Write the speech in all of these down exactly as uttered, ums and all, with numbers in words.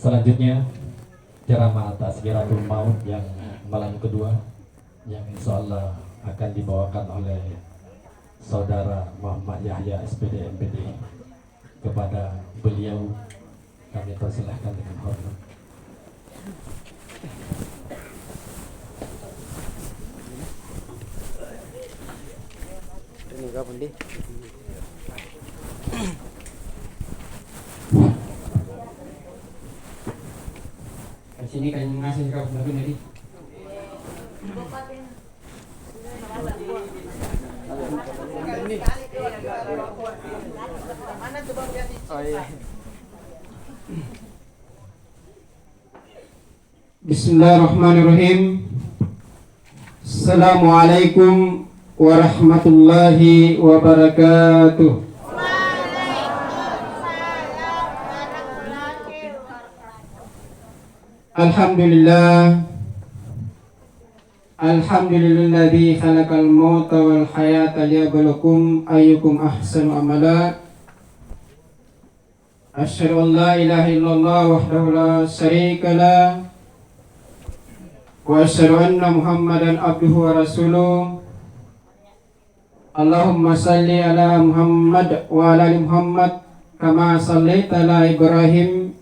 Selanjutnya, ceramah Tazkiratul Maut yang malam kedua, yang insya Allah akan dibawakan oleh Saudara Muhammad Yahya, S P D, M P D. Kepada beliau kami persilahkan dengan hormat. Ini kapan, Di? Di sini kan ngasih kau, Di. Oh, iya. Bismillahirrahmanirrahim. Assalamualaikum warahmatullahi wabarakatuh. Alhamdulillah. Alhamdulillahilladzi khalaqal mauta wal hayata liyabluwakum ayyukum ahsanu amala. Asyhadu an la ilaha illallah wahdahu la syarika lah, wa asyhadu anna Muhammadan abduhu wa rasuluh. Allahumma shalli ala Muhammad wa ala ali Muhammad, kama shallaita ala Ibrahim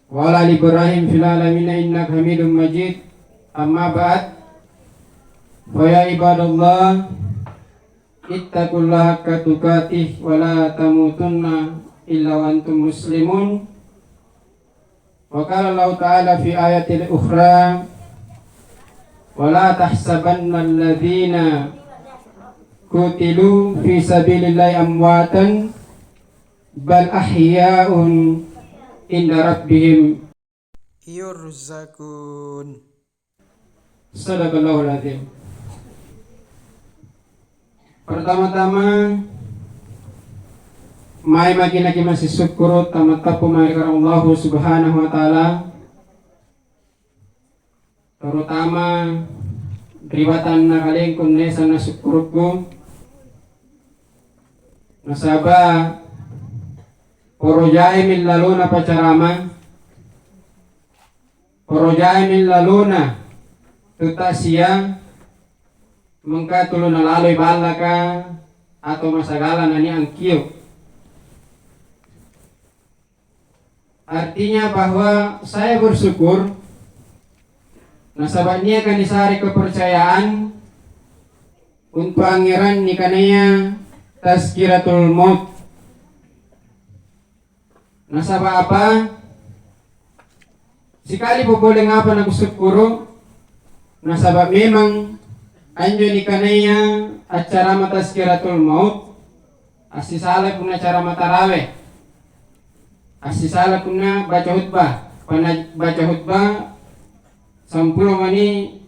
wa ala ali Ibrahim fil alamin innaka Hamidum Majid. Amma ba'd. Fa ya ibadallah, ittaqullaha haqqa tuqatih wa la tamutunna illa wa antum muslimun. Wa qala Allahu ta'ala fi ayatil ukhra, wa la tahsabanna alladhina qutilu fi sabilillahi amwatan, bal ahya'un inda rabbihim yurzaqun. Sadaqallahul azim. Pertama-tama, mae maki' naki' masisukkuru' tammattappu mae ri Allahu Subhanahu wa Ta'ala, terutama ri batanna kalengku anne sanna' sukkurukku, nasaba' poro jaimi lalona pacaramang, poro jaimi lalona tu ta'sia, mingka tuli nalaloi ballaka atau masagala nania' angkio'. Artinya bahwa saya bersyukur nasaba' niaka nisare kepercayaan untu' angngerang nikanaya tazkiratul maut. Nasaba' apa? Sikali pole ngapa nakusukkuru', nasaba' memang anjo nikanaya accarama tazkiratul maut, assisala punna carama tarawe, assisala punna baca khutbah, punna baca khutbah sampulo mani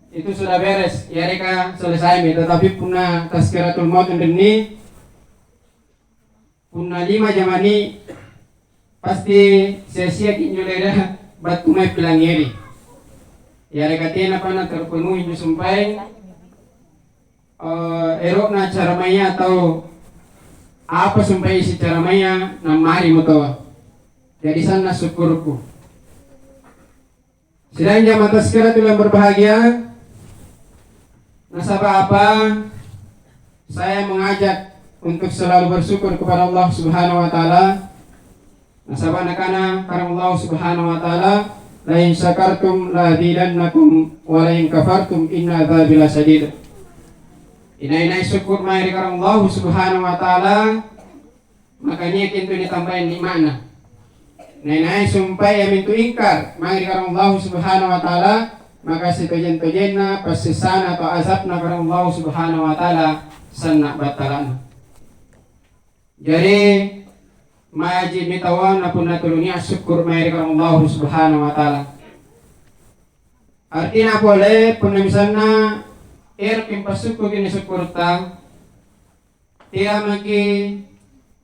itu sudah beres, yareka selesaimi, tetapi punna tazkiratul maut anrinni, punna lima jamani, pasti sia-siaki injo leda battu mae pilangngeri. Yareka tenapa naterpenuhi injo sumpaeng, eh, ero'na caramaya atau apa sumpaeng isi caramaya, nammarimo taua. Jadi sanna' sukkurukku. Sidang jamaah tazkiratul yang berbahagia, nasaba' apa? Saya mengajak untuk selalu bersyukur kepada Allah Subhanahu wa Ta'ala. Nasaba' nakana karang Allah Subhanahu wa Ta'ala, "La in syakartum la azidannakum, wa la in kafartum inna adzabi lasyadid." Inai-nai syukur mae ri karang Allah Subhanahu wa Ta'ala, maka niaki antu nitambai ni'ma'na. Nai-nai sumpae iamintu ingkar mae ri karang Allahu Subhanahu wa Ta'ala, maka sitojeng-tojenna passessana atau azabna karang Allahu Subhanahu wa Ta'ala sanna' battala'na. Jari, maji mitawana punna tulunia sukkuru' mae ri karang Allahu Subhanahu wa Ta'ala. Artina pole, punna misanna eroki passukkuruki ni sukkurutta, tea maki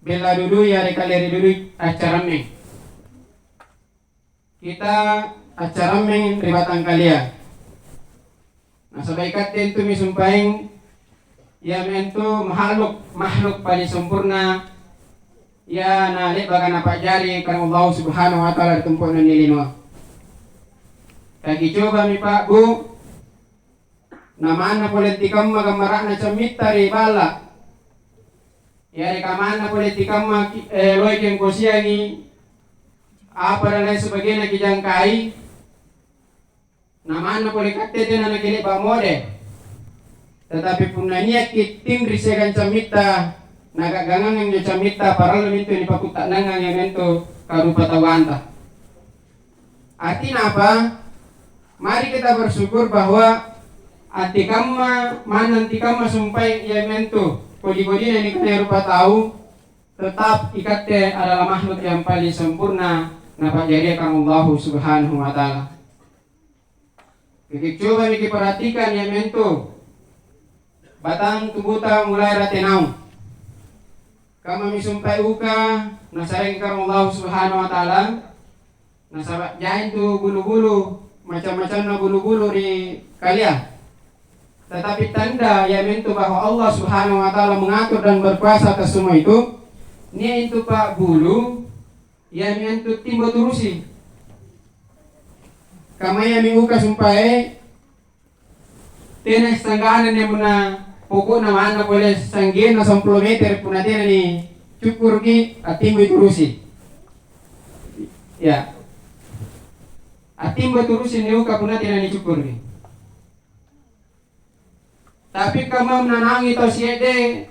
bella dudui yareka lere dudui accarammeng. Kita accarammeng ri batangkalia. Nasaba' ikatte intumi sumpaeng, iami antu mahluk, mahluk paling sempurna Iya, na le'baka Napa'jari Karaeng Allahu Subhanahu wa Ta'ala ri tompo'na anne linoa. Kakicobami, Pak, Bu, na manna pole antikamma gammara'na cammitta ri balla'. Yareka manna pole antikamma ki-, eh, loi kengkosiangi, apa dan lain sebagainya kijangkai. Na manna pole katte tena nakile'ba' mode. Tetapi punna nia'ki' tinri siagang cammitta, naga'gangangang anjo cammitta, parallu mintu nipakutta'nangang iamintu karupatauanta. Artinya apa? Mari kita bersyukur bahwa antikamma, manna antikamma sumpaeng iamintu kodi-kodina nikanaya rupatau, tetap ikatte adalah makhluk yang paling sempurna Napa'jariakang Allahu Subhanahu wa Ta'ala. Kikicobami kiparhatikang iamintu batang tubuta mulai rate naung. Kammami sumpae uka nasareki Karaeng Allahu Subhanahu wa Ta'ala, nasaba' jai antu bulu-bulu, macam-macanna bulu-bulu ri kalia. Tetapi tanda iamintu bahwa Allah Subhanahu wa Ta'ala mengatur dan berkuasa atas semua itu, nia' antu pa'bulu, iami antu timbo turusi. Kammayami uka sumpae, tena sanggana nia' punna poko'na manna pole sanggenna sampulo metere' punna tena nicukkuruki, attimbo turusi. Ya. Attimbo turusi anne uka punna tena nicukkuruki. Tapi kamma nanaungi tau siedde,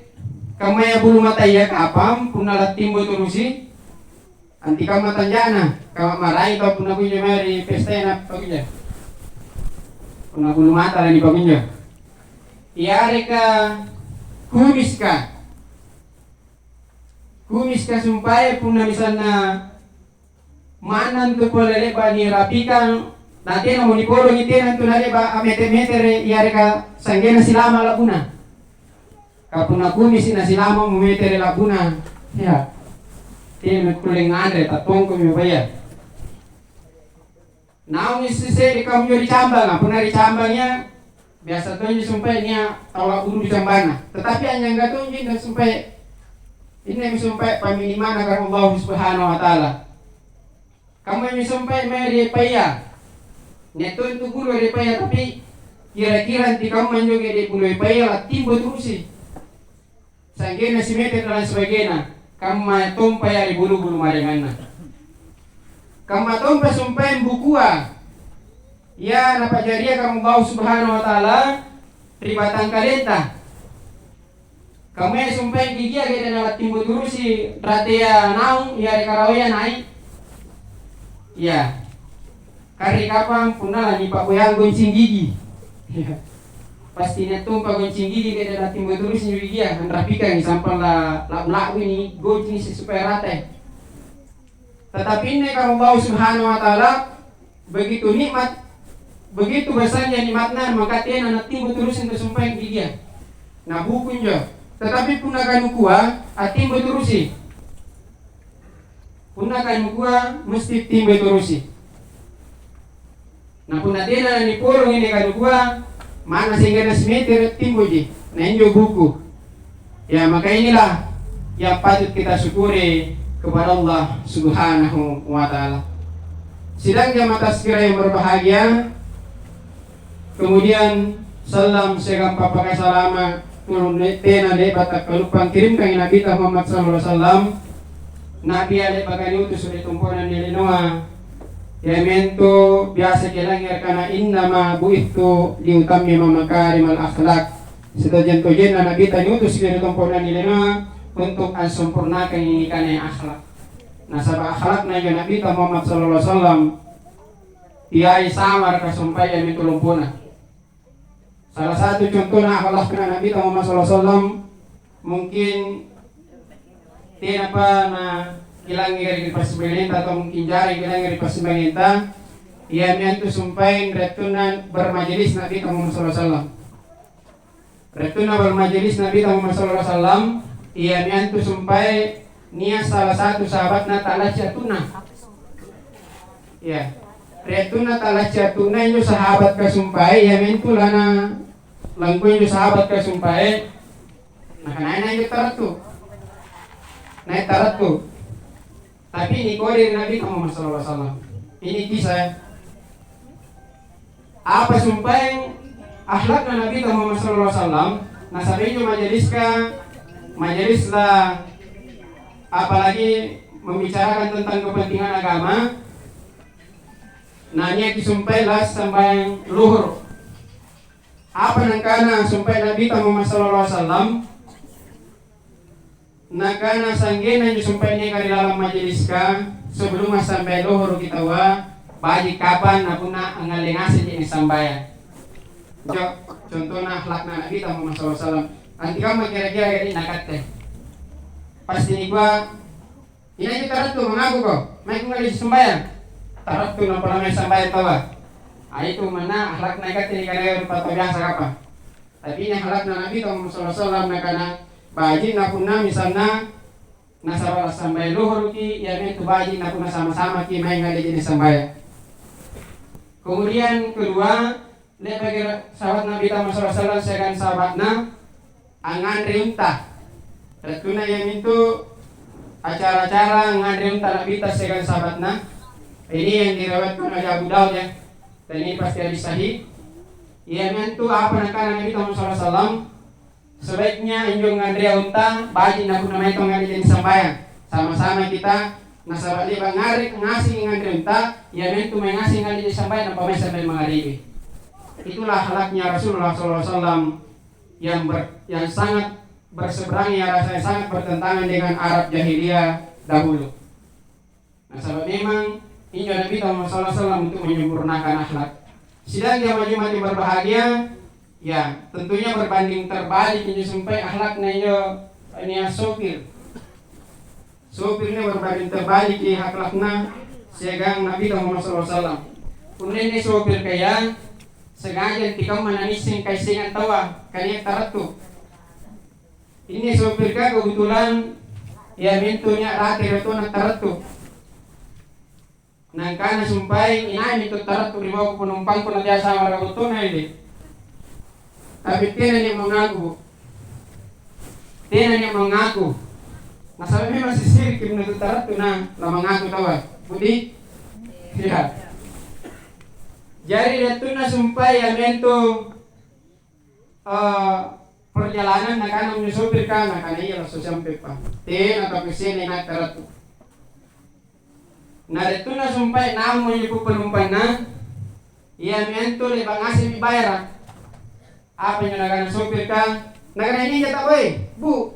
kammaya bulu mataya kapang, punna lattimbo turusi, antikamma tanja'na, kamma maraeng tau punna kunjo mae ri pestana pakunjo. Punna bulu mata lanipakunjo. Yareka kumiska. Kumiska sumpae punna misalna manna antu pole le'ba' nirapikang, na tenamo nipolongi tena antu nale'ba' ammete-metere' yareka sanggenna silama' la'buna. Ka punna kumisi' na silama' mumetere' la'buna, ya, tena kulle nganre, tattongkomi upaya. Naungi sise-, se're kamunjo ri cambanga, punna ri cambanga, biasa tonji sumpae nia' tau la'buru ri cambana. Tetapi anynyangga tonji inne sumpae, innemi sumpae pamminimana Karaeng Allahu Subhanahu wa Ta'ala. Kammami sumpae mae ri epaya. Nia' tontu bulu ri epaya, tapi kira-kira antikamma anjo gede bulu epaya lattimbo turusi. Sanggenna simetere' dan lain sebagainya, kamma tompa ya ri bulu-bulu maraenganna. Kamma tompa sumpaeng bukua, ya, napa'jariakang Allahu Subhanahu wa Ta'ala ri batangkalenta. Kammaya sumpaeng gigia gede nalattimbo turusi ratea naung, yareka rawea nai'. Ya. Kare kapang punna lanipa'boyang gonceng gigi. Pasti nia' tompa gonceng gigi, beda natimbo turusi injo gigia, anrapikangi sampang la-, la'bu-la'bui ni gonceng isse supaya rate. Tetapi inne Karaeng Allahu Subhanahu wa Ta'ala, begitu nikmat, begitu besarnya nikmatna, maka tena natimbo turusi antu sumpaeng gigia. Nabuku injo. Tetapi punna kanukua, attimbo turusi. Punna kanukua musti timboi turusi. Na punna tena nipolong anne kanukua, manna sengganna simetere' timboji. Na injo buku. Ya, maka inilah yang patut kita syukuri kepada Allah Subhanahu wa Ta'ala. Sidang jamaah tazkirah yang berbahagia, kemudian salam siagang pappakasalama' tena le'ba' takkaluppang kirimkangi Nabita Muhammad sallallahu alaihi wasallam. Nabi le'baka niutus ri tompo'na anne linoa, iamintu biasa kilangngereka kana, "Innama bu'itsu liutammima makarimal akhlak." Sitojeng-tojenna Nabita niutus ri tompo'na anne linoa untuk ansempurnakangi nikanaya akhlak. Nasaba' akhlakna injo Nabita Muhammad sallallahu alaihi wasallam teai samaraka sumpae iamintu lompona. Salah satu contohna akhlakna Nabita Muhammad sallallahu alaihi wasallam, mungkin tenapa nakilangngere' ri passimbangenta atau mungkin jarang kilangngere' ri passimbangenta, iami antu sumpaeng ri wattunna bermajelis Nabita Muhammad sallallahu alaihi wasallam. Ri wattunna bermajelis Nabita Muhammad sallallahu alaihi wasallam, iami antu sumpae nia' salah satu sahabatna ta'lacci wattunna. Ya. Ri wattunna ta'lacci wattunna injo sahabat kasumpae, iamintu lana langgoi injo sahabat kasumpae, nakanaina injo tarattu. Nai' tarattu. Tapi nikodi ri Nabita Muhammad sallallahu alaihi wasallam. Ini kisah, ya. Apa sumpaeng akhlakna Nabita Muhammad sallallahu alaihi wasallam? Nasaba' injo majeliska, majelisna apalagi membicarakan tentang kepentingan agama, na nia'ki sumpaeng las sambayang luhur. Apa nakana sumpaeng Nabita Muhammad sallallahu alaihi wasallam? Nakana, "Sa'genna injo sumpaeng nia'ka ri lalang majeliska, sebelumna sambayang luhuruki taua, baji' kapang na punna angngalle ngasengji nissambayang." Jo, contohna akhlakna Nabita Muhammad sallallahu alaihi wasallam. Antekamma kira-kira gari' nakatte? Pasti nikua, "Inai tarattu mangakuko, maeko ngalleji sambayang?" Tarattu nampa lamai sambayang taua. Ah, itu manna akhlakna ikatte nikanaya rupa tau biasa kapang. Tapi ini akhlakna Nabita Muhammad sallallahu alaihi wasallam, nakana, "Baji'na punna misalna nasaba' lassambayang luhuruki, iami antu baji'na punna sama-samaki mae ngalleji nissambayang." Kemudian kedua, le'baki ra-, sahabat Nabita Muhammad sallallahu alaihi wasallam siagang sahabatna angnganre unta. Ri wattunna iamintu acara-acara angnganre unta Nabita siagang sahabatna. Ini yang diriwayatkan oleh Abu Daud, ya. Dan ini pasti hadis sahih. Iami antu apa nakana Nabita Muhammad sallallahu alaihi wasallam, "Sebaiknya injo nganrea unta, baji'na punna maeng tau ngalleji sambayang. Sama-sama kita, nasaba' le'ba' ngarek ngaseng nganre unta, iami antu mae ngaseng ngalleji sambayang nampa mae sambayang mangaribi." Itulah akhlaknya Rasulullah sallallahu alaihi wasallam yang ber-, yang sangat berseberangan, yang rasanya sangat bertentangan dengan Arab jahiliyah dahulu. Nasaba' memang injo Nabita Muhammad sallallahu alaihi wasallam untuk menyempurnakan akhlak. Sidang jamaah Jumat yang berbahagia, ya, tentunya berbanding terbalik injo sumpaeng akhlakna injo nia' sopir. Sopir nia' berbanding terbaliki akhlakna siagang Nabita Muhammad sallallahu alaihi wasallam. Punna inni sopir kaya sengaja antekamma nanisseng kaissengang taua, kania' tarattu. Inni sopirka kebetulan iamintu nia' rate ri ottona tarattu. Nangkana sumpaeng, "Inai mintu tarattu ri bawako penumpangku na biasa marawa ottona ini?" Tapi tena nia' mangaku. Tena nia' mangaku. Nasaba' memang sisiriki mintu tarattu na, na mangaku taua. Budi? Iya. Jari ri wattunna sumpaeng iamintu eh, perjalanan, nakana anjo sopirka, nakana, "Iya, lasso siampeppa. Tena tapassena inai tarattu." Na ri wattunna sumpaeng nammo anjo penumpangna, iami antu le'ba' ngasemmi bayara. Apa injo nakana sopirka? Nakana, "Nia' injo ta, woi, Bu,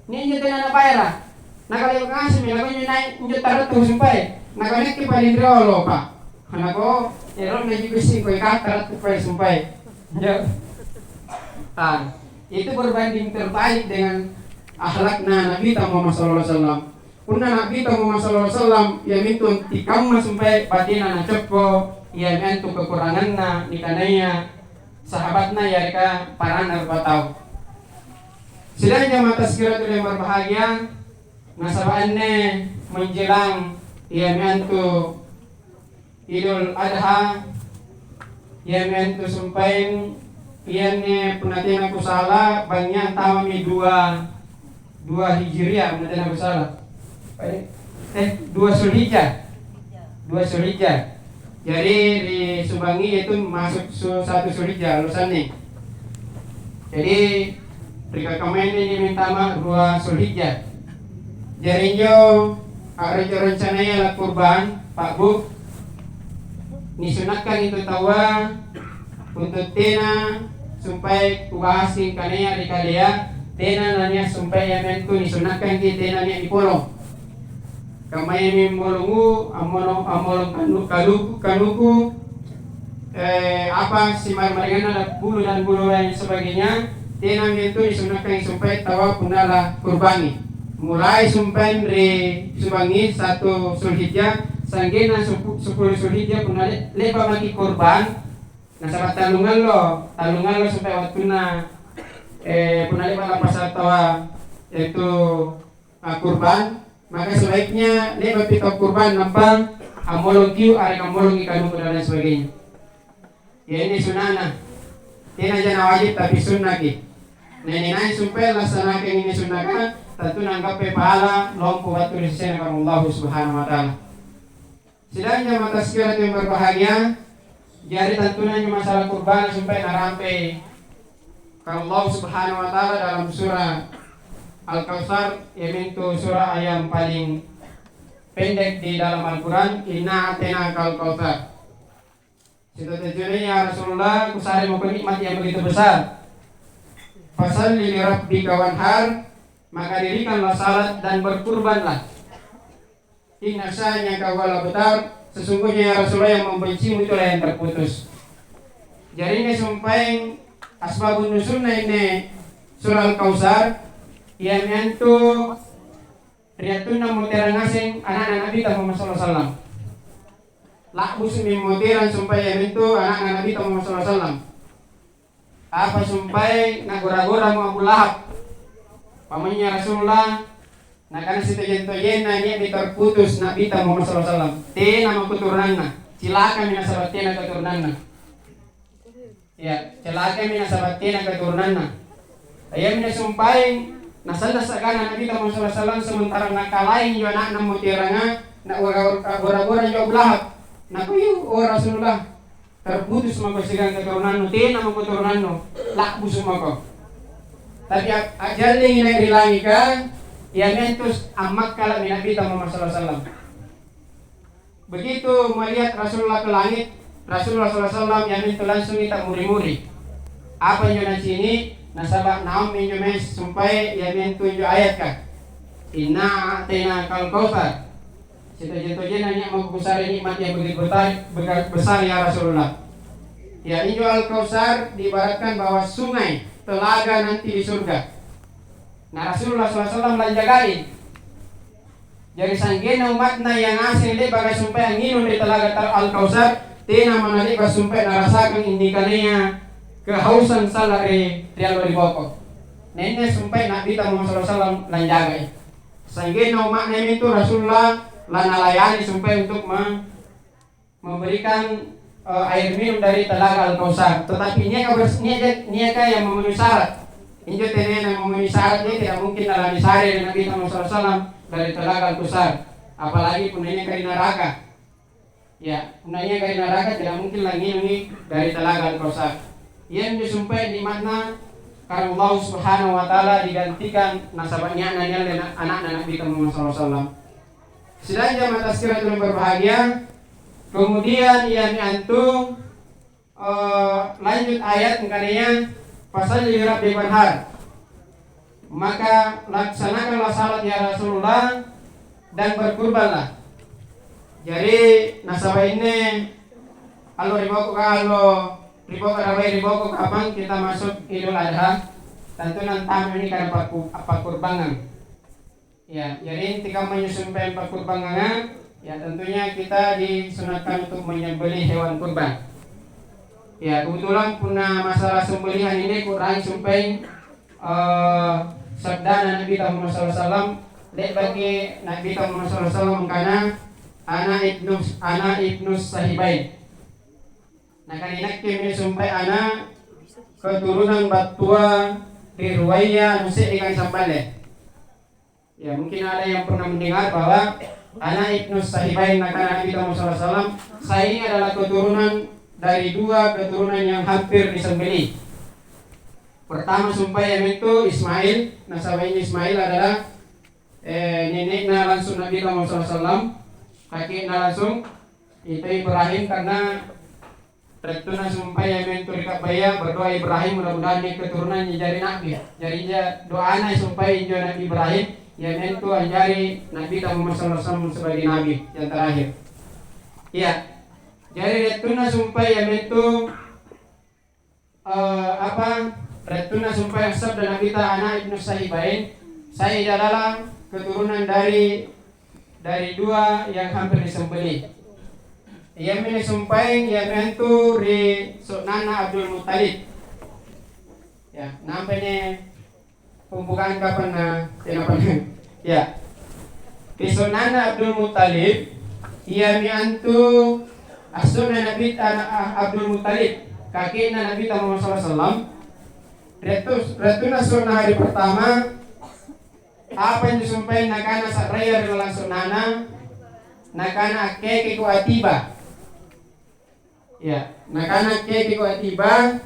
nia' injo tena nabayara." Nakana, "Le'ba' ngasemmi, nakunjo nai' injo tarattu sumpaeng." Nakana, "Nakke paling riolopa." Anako, ero'na ji kuisseng koe kattara tu pae sumpae. Ya. Ah, itu berbanding terbalik dengan akhlakna Nabita Muhammad sallallahu alaihi wasallam. Punna Nabita Muhammad sallallahu alaihi wasallam, iamintu antekamma sumpae batena nacoppo, iamintu kekuranganna nikanaya sahabatna yareka paranna rupa tau. Sidang jamaah Tazkiratul yang berbahagia, nasaba' anne menjelang iami antu Idul Adha, iami antu sumpaeng, ianne punna tena kusala, bangngia antama'mi dua, dua Hijriah, punna tena kusala. Eh, eh, dua Zulhijjah. Dua Zulhijjah. Jadi, ri subangngi itu masuk su-, satu Zulhijjah, allo sanne. Jadi, ri kakammaya ini mentama dua Zulhijjah. Jari injo a'reco-recanaya la kurban, Pak Bu, nisunakkangi tu taua untu' tena sumpae kubahas angkanaya ri kalea, tena nania' sumpae iami antu nisunakkangki tena nia' nipolong. Kammayami ammolongu, ammolong, ammolong kanu-, kaluku, kanuku, eh, apa, simar-maringanna bulu dan bulu lain sebagainya, tenami antu nisunakkangi sumpae taua punna la kurbangi. Mulai sumpaeng ri subangngi satu Zulhijjah, sa'genna supu-, sepuluh Zulhijjah punna le-, le'ba' maki kurban, nasaba' tallung allo, tallung allo sumpae wattunna, eh, punna le'ba' lappasa' taua, yaitu ah, kurban, maka sebaiknya le'ba'pi tau kurban nampa ammolong kiu, areka ammolongi kanuku dan lain sebagainya. Ya, ini sunnahna. Tenaja nawajib, tapi sunnaki. Nah, ini naik sumpae laksanakan ini sunnaka, tantuna anggappai pahala lompo battu ri sesena Allahu Subhanahu wa Ta'ala. Sidang jamaah tazkiratul yang berbahagia, jari tantuna injo masalah kurbana sumpae narampe Allahu Subhanahu wa Ta'ala dalam surah Al-Kautsar, iamintu surah yang paling pendek di dalam Al-Quran, "Inna a'tainakal kautsar." Sitojennaya, ya Rasulullah, kusare mako nikmat yang begitu besar. "Fasalli li rabbika wanhar," maka dirikanlah salat dan berkurbanlah. "Inna syani'aka huwal abtar," sesungguhnya ya Rasulullah yang membencimu itulah yang terputus. Jari sumpaeng asbabun nuzulna inne surah Al-Kautsar, iami antu ri wattunna ammoterang ngaseng ana'na Nabita Muhammad sallallahu alaihi wasallam. La'busu'mi ammoterang sumpae iamintu ana'na Nabita Muhammad sallallahu alaihi wasallam. Apa sumpae nagora-goramo Abu Lahab. Pamannya Rasulullah, nakana sitojeng-tojenna nia'mi terputus Nabita Muhammad sallallahu alaihi wasallam. Tena mako keturunanna. Cilakami nasaba' tena keturunanna. Ya, celakami nasaba' tena keturunanna. Iami nasumpaeng, nasanna sagana Nabita Muhammad sallallahu alaihi wasallam, sementara nakalai injo ana'na ammoteranga, na gora-gora injo Abu Lahab. Nakua, "O Rasulullah, terputus mako siagang keturunannu, tena mako keturunannu, la'busu' mako." Tapi a-, a'jallingi nai' ri langika, iami antu ammakkala'mi Nabita Muhammad sallallahu alaihi wasallam. Begitu melihat Rasulullah ke langit, Rasulullah sallallahu alaihi wasallam iamintu langsungi ta'muri-muri. Apa injo nacini'? Nasaba' naammi injo mae sumpae iamintu injo ayatka, "Inna a'tainakal kautsar." Sitojeng-tojenna nia' mako kusare nikmat yang begitu besar, bega-, besar, ya Rasulullah. Ya, injo Al-Kautsar diibaratkan bahwa sungai, telaga nanti di surga. Nah, Rasulullah sallallahu alaihi wasallam lanjagai. Jari sa'genna umma'na yang ngaseng le'baka sumpae angnginung ri talaga ta-, Al-Kautsar, tena manna le'ba' sumpae narasakang innikania kehausan sala ri, ri allo ri boko. Nenne sumpae Nabita Muhammad sallallahu alaihi wasallam lanjagai. Sa'genna umma'na mintu Rasulullah lanalayani sumpae untuk ma-, memberikan, eh, air minum dari telaga Al-Kautsar. Tetapi niaka bers-, niaka, niaka yang memenuhi syarat. Injo tenaya memenuhi syarat, dia tidak mungkin nalanisare ri Nabi Muhammad sallallahu alaihi wasallam dari telaga Al-Kautsar. Apalagi punna niaka ri naraka. Ya, punna niaka ri naraka tidak mungkin langinungi dari telaga Al-Kautsar. Ianjo sumpae nikmatna karena Allah Subhanahu wa Ta'ala digantikan nasaba' nia'na nialle na-, ana'na Nabi Muhammad sallallahu alaihi wasallam. Sidang jamaah tazkiratul yang berbahagia, kemudian iami antu, eh, lanjut ayat angkanaya, "Fasalli li rabbika wanhar." Maka laksanakanlah salat ya Rasulullah dan berkurbanlah. Jadi nasaba' inne allo ri boko ka allo ri boko rabai ri boko kapang kita masuk Idul Adha, tentu nantama ini karena pakku-, pakkurbangan. Ya, jadi inti kamma injo sumpaeng pakkurbanganga, ya, tentunya kita disunatkan untuk menyembelih hewan kurban. Ya, kebetulan punna masalah sembelihan ini kuu'rangi sumpaeng, eh, sabdana Nabi Muhammad sallallahu alaihi wasallam, le'baki Nabi Muhammad sallallahu alaihi wasallam angkana, "Ana ibnu, ana ibnu sahibain." Nakana inakke mi sumpae ana keturunan battua ri ruaya anu se'reka nisamballe. Ya, mungkin ada yang pernah mendengar bahwa ana ibnu sahibain, nakana Nabi Muhammad sallallahu alaihi wasallam, saya ini adalah keturunan dari dua keturunan yang hampir disembelih. Pertama sumpae yaitu Ismail, nasaba' injo Ismail adalah, eh, nenekna langsung Nabi Muhammad sallallahu alaihi wasallam, kakekna langsung itu Ibrahim, karena Rie' wattunna sumpae iami antu ri kabbaya, berdoa Ibrahim, mudah-mudahan nia' keturunanna jari na'bi. Jari injo doana sumpae injo Nabi Ibrahim, iami antu anjari Nabita Muhammad sallallahu alaihi wasallam sebagai nabi yang terakhir. Iya. Jari rie' wattunna sumpae iami antu, eh, apa, rie' wattunna sumpae sabda Nabita ana ibnu sahibain, saya adalah keturunan dari dari dua yang hampir disembelih. Iami nisumpaeng iami antu ri so'nanna Abdul Muttalib. Ya, nampai ni pembukaan kapan na, tena pernah. Ya. Ri so'nanna Abdul Muttalib, iami antu asso'na Nabi, ana-, Abdul Muttalib, kakekna Nabi Muhammad sallallahu alaihi wasallam. Rie' wattu-, rie' wattunna so'na hari pertama, Apa injo sumpaeng nakana sa'raya ri lallang sonana? Nakana, "Akkekeko atiba." Ya, nakana, "Akkekeko atiba."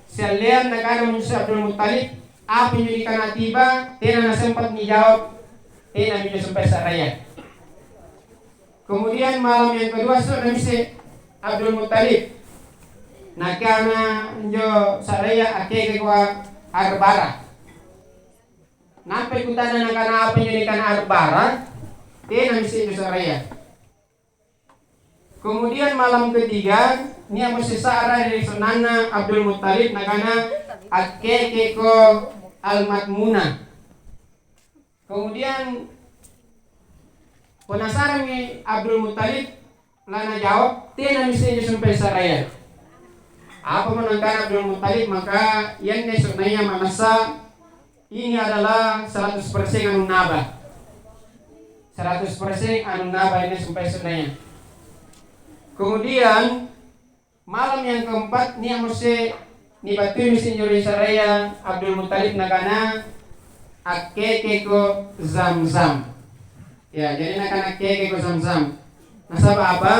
Sialleang nakana Musa Abdul Muttalib, "Apa injo nikana atiba?" Tena nasempat nijawab, tena minjo sumpaeng sa'raya. Kemudian malam yang kedua, so-, namisse Abdul Muttalib. Nakana injo sa'raya, "Akkekeko a-, aer bara." Nampai kutana nakana, "Apa injo nikana aer bara?" Tena misse injo sa'raya. Kemudian malam ketiga, nia'mo sisa'ra ri sonanna Abdul Muttalib nakana, "Akkekeko al-Madmunah." Kemudian penasarangi Abdul Muttalib, lanajawab, "Tena misse injo sumpaeng sa'raya." Apamo nakana Abdul Muttalib, "Maka ianne sonaya ma'nassa ini adalah seratus persen anunna aba. Seratus persen anunna aba ini sumpaeng sonaya." Kemudian malam yang keempat, nia'mo isse nibattui misse injo ri sa'raya Abdul Muttalib nakana, "Akkekeko Zam-Zam." Ya, jadi nakana, "Akkekeko Zam-Zam." Nasaba' apa?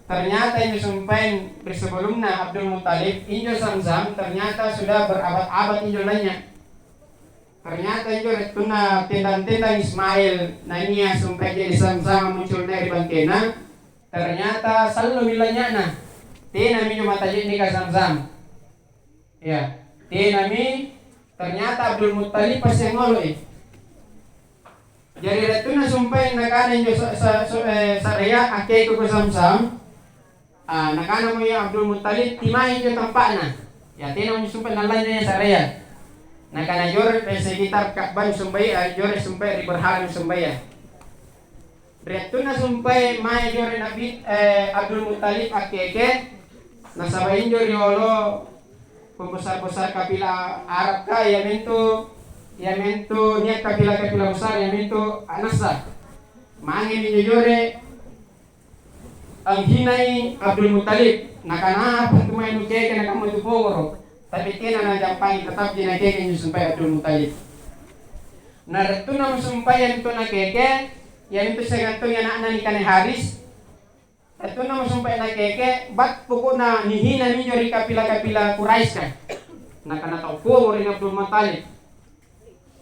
Ternyata injo sumpaeng ri sebelumna Abdul Muttalib, injo Zam-Zam ternyata sudah berabad-abad injo lanynya. Ternyata injo ri wattunna tendang-tendang Ismail, nania' sumpaeng je'ne' Zam-Zam muncul nai' ri bangkena, ternyata sallomi lanynya'na. Tenami injo mata je'neka Zam-Zam. Ya, tenami, ternyata Abdul Muttalib passiangolo'i. Jari ri wattunna sumpaeng nakana injo sa-, sa-, so-, eh, sa'raya, "Akkekeko Zam-Zam." Ah, nakanamo ia Abdul Muttalib, "Timai injo tampa'na." Ya, tenamo sumpaeng nallanynya sa'raya. Nakana, "Joro' ri sekitar Ka'bah sumbaya, joro' sumpaeng ri berhala sumbaya." Ri wattunna sumpaeng mae joro' Nabi, eh, Abdul Muttalib akkeke, nasaba' injo riolo pembesar-besar kapila Arabka, iamintu, iamintu nia' kapila-kapila besar, iamintu a'nassa. Mangemi injo joro' anghinai Abdul Muttalib, nakana, "Apa intu mae nukeke nakamma tu pongoro'?" Tapi tena najampangi, tetapji nakeke injo sumpaeng Abdul Muttalib. Na ri wattunna sumpaeng antu nakeke, iamintu siagang tongi ana'na nikanai Haris, ri wattunna sumpaeng nakeke, bat-, pokokna nihinami injo ri kapila-kapila Quraisyka. Nakana tau pongoro' ri Abdul Muttalib.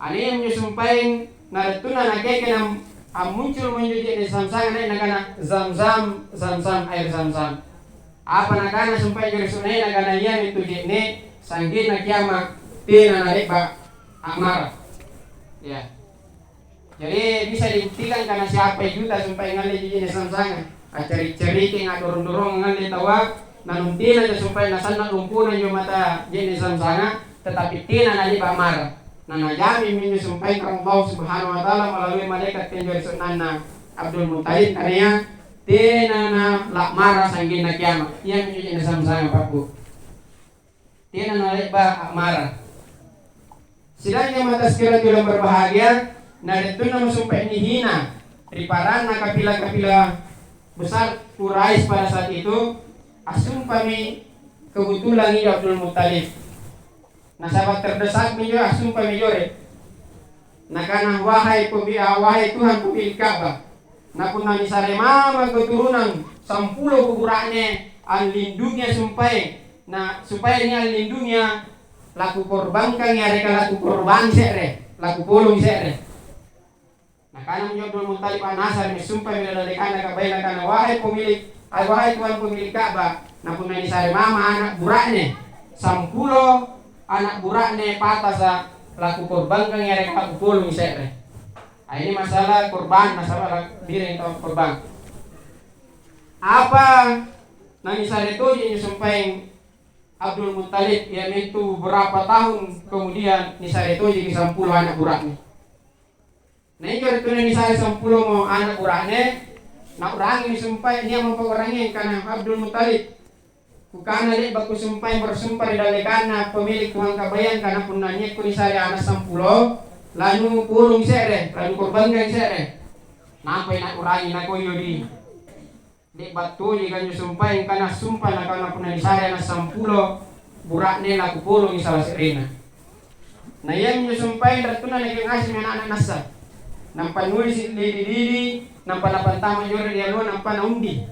Ania' minjo sumpaeng na ri wattunna nakeke nam-, ammuncul minjo je'ne' Zam-Zam, nai' nakana, "Zam-Zam, Zam-Zam, air Zam-Zam." Apa nakana sumpaeng ri sonaya, nakana, "Iamintu je'ne' sa'genna kiama', tena nale'ba' a'mara." Ya. Jadi bisa dibuktikan karena siapa juta sumpaeng ngalle je'ne' Zam-Zam. Accari-cariki, ngadorong-dorong ngalle taua, nanuntinaja sumpaeng nasanna' lompona injo mata je'ne' Zam-Zanga, tetapi tena nale'ba' mara. Na najamin minjo sumpaeng ri Allah Subhanahu wa Ta'ala melalui malaikat tinjo ri sonnanna Abdul Muttalib, kanaya tena na la' mara sa'genna kiama'. Iaminjo je'ne' Zam-Zanga, Pak, Bu. Tena nale'ba' a'mara. Sidang jamaah Tazkiratul yang berbahagia, na ri wattunna sumpaeng nihina ri paranna kapila-kapila besar Quraisy pada saat itu, assumpami kebetulan injo Abdul Muttalib. Nasaba' terdesakmi injo, assumpami joro'. Nakana, "Wahai pemi-, ah, wahai Tuhan pemilik Ka'bah, na punna nisare mama keturunan sampulo bura'ne anlindungia sumpaeng, na supaya niallindungia, lakukorbankangi yareka lakukorbangi se're, lakupolongi se're." Nakanamo injo Abdul Muttalib, "Annasarimi, sumpami ri dallekanna Ka'baya, nakana, 'Wahai pemilik, ai, wahai Tuhan pemilik Ka'bah, na punna nisare mama ana' bura'ne sampulo ana' bura'ne patasa', lakukorbankangi yareka lakupolongi se're.'" Ah, ini masalah korban, nasaba' la-, biring tau korban. Apa nanisare toji injo sumpaeng Abdul Muttalib, iamintu beberapa tahun kemudian nisare tojiki sampulo ana' bura'ne. Na injo ri wattunna nisare sampulomo ana' bura'ne, nau'rangimi sumpae, nia'mo pa'u'rangi angkana, "Abdul Muttalib, kukana le'ba' kusumpae bersumpah ri dallekanna pemilik Tuhan Ka'bayya angkana punna nia'ko nisare ana' sampulo, lanupolong se're, lanukorbangang se're." Nampai nau'rangi nakoyo di Le'ba' tojika anjo sumpae, angkana sumpah nakana punna nisare ana' sampulo bura'ne, lakupolongi sala se'rena. Na iaminjo sumpaeng ri wattunna nakio' ngaseng ana'na nassa. Nampa nulisi' lidi-lidi, nampa napantama' jolo ri alloa, nampa naundi.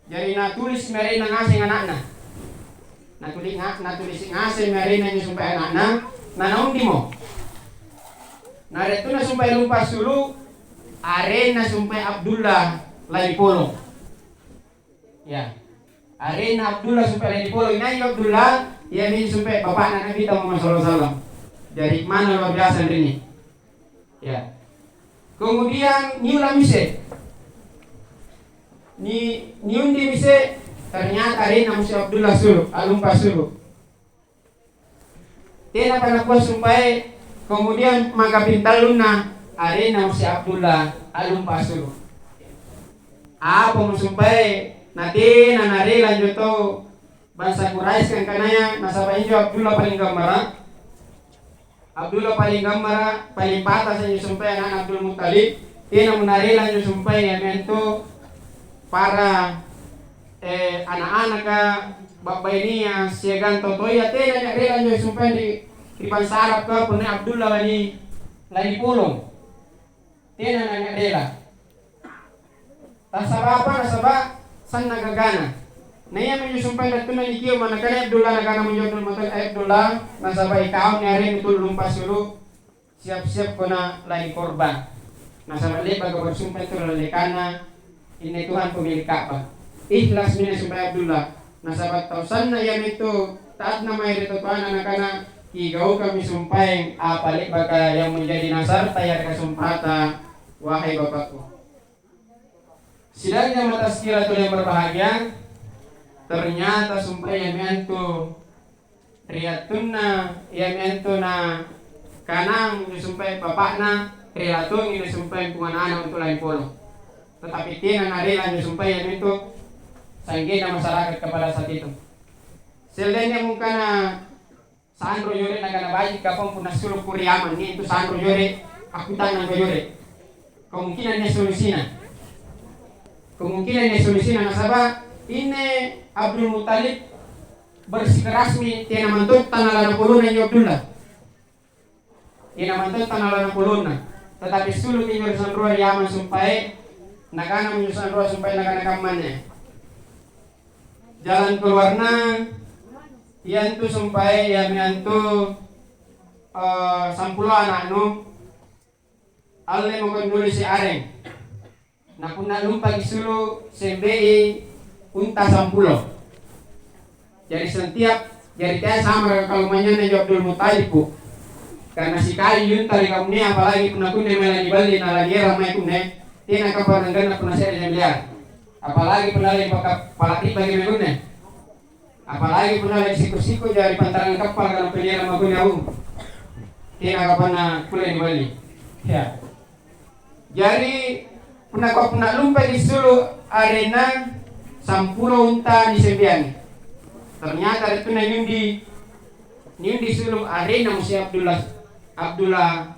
Jari natulisi' mae arenna ngaseng ana'na. Natuli-, nga-, natulisi' ngaseng mae arenna anjo sumpae ana'na, na naundimo. Na ri wattunna sumpae lumpa' assulu', arenna sumpae Abdullah lani polong. Ya. Arenna Abdullah sumpae lani polong. Inai Abdullah? Iaminjo sumpae bapa'na Nabitta Muhammad sallallahu alaihi wasallam. Jari, mana luar biasa anrinni. Ya. Kemudian niulami isse. Ni-, niundimi isse, ternyata arenna mo si Abdullah assulu', a'lumpa assulu'. Tenapa nakua sumpae, kemudian maka pintallunna, arenna mo si Abdullah, a'lumpa assulu'. Apamo sumpae, natena narela anjo tau bansa Quraisy angkanaya, nasaba' injo Abdullah paling gammara'. Abdullah paling gammara', paling patasa' injo sumpae ana'na Abdul Muttalib. Tenamo narela injo sumpae, iamintu para, eh, ana'-anaka, ba'bainia, siagang tau toaya, tena narela injo sumpae ri, ri bansa Arabka, punna Abdullah lani, lani polong. Tena na-, narela. Nasaba' apa? Nasaba' sanna' gagana. Na iaminjo sumpae ri wattunna nikio' mae nakana Abdullah, nakana mo Abdul Muttalib, "Eh, Abdullah, nasaba' ikaumi arennu tuli lumpa' assulu', siap-siapko na lani korban. Nasaba' le'baka pasumpae tu ri dallekanna inne Tuhan pemilik Ka'bah." Ikhlasmi inne sumpae Abdullah. Nasaba' tau sanna' iamintu taatna mae ri tau toana, nakana, "Kigaukammi sumpaeng apa le'baka yang menjadi nasarta yareka sumpata, wahai bapakku." Sidang jamaah Tazkiratul yang berbahagia, ternyata sumpae iami antu ri wattunna iami antu nakanang anjo sumpae bapa'na, rela tongi anjo sumpae punna ana' untu' laeng polo. Tetapi tena narela anjo sumpae iami antu sa'genna masyarakat kepada saat itu. Seandainya mungkana Sanro jore nakana baji' kapang punna sulu' kuriamang ni itu sanro jore, akkuta'nangko jore. Kemungkinan nia' solusina. Kemungkinan nia' solusina nasaba' inne Abdul Muttalib bersikerasmi tena mantotta nalana polona injo Abdullah. Tena mantotta nalana polona. Tetapi sulu'mi injo ri sanroa ri amang sumpae, nakana minjo sanroa sumpae nakana kammanne. Jalan keluarna, iantu sumpae, iami antu, eh, sampulo ana'nu, alle mako nulisi' areng. Na punna lumpaki sulu', sembei unta sampulo. Jari setiap, jari teai samara' kalumanynyanna injo Abdul Muttalib, Bu. Karena sikali unta ri kamunnea, apalagi punna kunne mae laniballi na lanierang mae kunne, tena kapang angganna punna se're miliar. Apalagi punna lani paka-, pala' ribbaki mae kunne. Apalagi punna lani siku-siku jari pantarangang kappalaka nampa nierang mae kunne, au. Tena kapanna kulle niballi. Ya. Jari, punna kua punna lumpaki sulu' arenna, sampulo unta nisembeangi. Ternyata ri wattunna niundi, niundi sulu' arenna mo si Abdullah, Abdullah,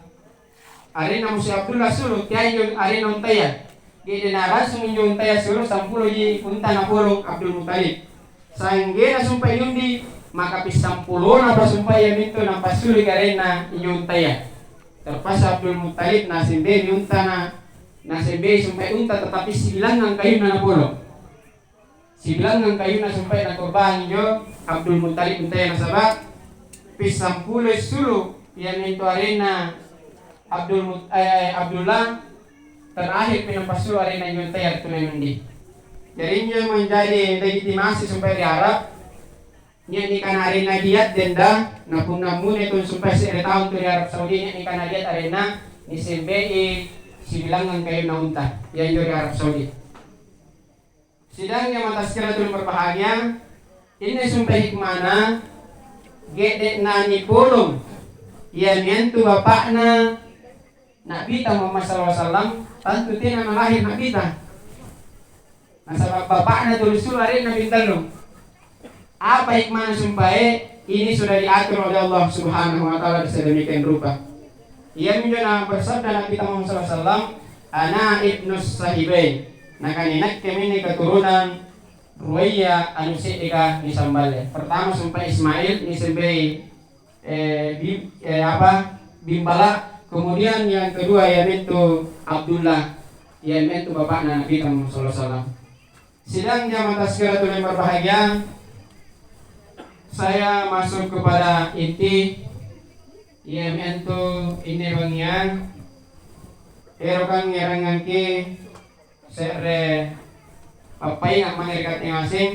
arenna mo si Abdullah sulu', teai injo arenna untaya. Jadi narassung injo untaya sulu' sampuloji unta napolong Abdul Muttalib. Sa'genna sumpae niundi, maka pissampulona pasumpae iamintu nampassuliki arenna injo untaya. Terpaksa Abdul Muttalib nasembei untana, nasembei sumpae unta, tetapi sibilangngang kayunna napolong. Sibilangngang kayunna sumpae nakorbangi injo Abdul Muttalib untaya nasaba' pissampuloi sulu' iamintu arenna Abdul Mut-, eh, Abdullah, terakhir pi nampasulu' arenna injo untaya ri wattunna niundi. Jari injo menjadi legitimasi sumpae ri Arab, nia' nikana arenna Diyad denda, na punna munai tau sumpae se're taung tu ri Arab Saudi, nia' nikana Diyad arenna, nisembei sibilangngang kayunna unta, ianjo ri Arab Saudi. Sidang jamaah Tazkiratul berbahagia, inne sumpae hikmana, ge'de' nanipolong iami antu bapa'na Na'bita Muhammad sallallahu alaihi wasallam, tantu tena nalahir Na'bita. Nasaba' bapa'na tuli sulu' arenna pintallung. Apa hikmahna sumpae? Ini sudah diatur oleh Allah Subhanahu wa Ta'ala sedemikian rupa. Iaminjo napassabda Na'bita Muhammad sallallahu alaihi wasallam, "Ana ibnus sahibain." Nakana, "Inakke minne keturunan ruaya anu se'reka nisamballe." Pertama sumpae Ismail, nisembei, eh, Bim-, eh, apa, Bimbala, kemudian yang kedua iamintu Abdullah, iamintu bapa'na Nabi Muhammad sallallahu alaihi wasallam. Sidang jamaah tazkiratul yang berbahagia, saya masuk kepada inti, iamintu inne bangngia, erokang ngerangngangki se're pappainga' mange ri katte ngaseng.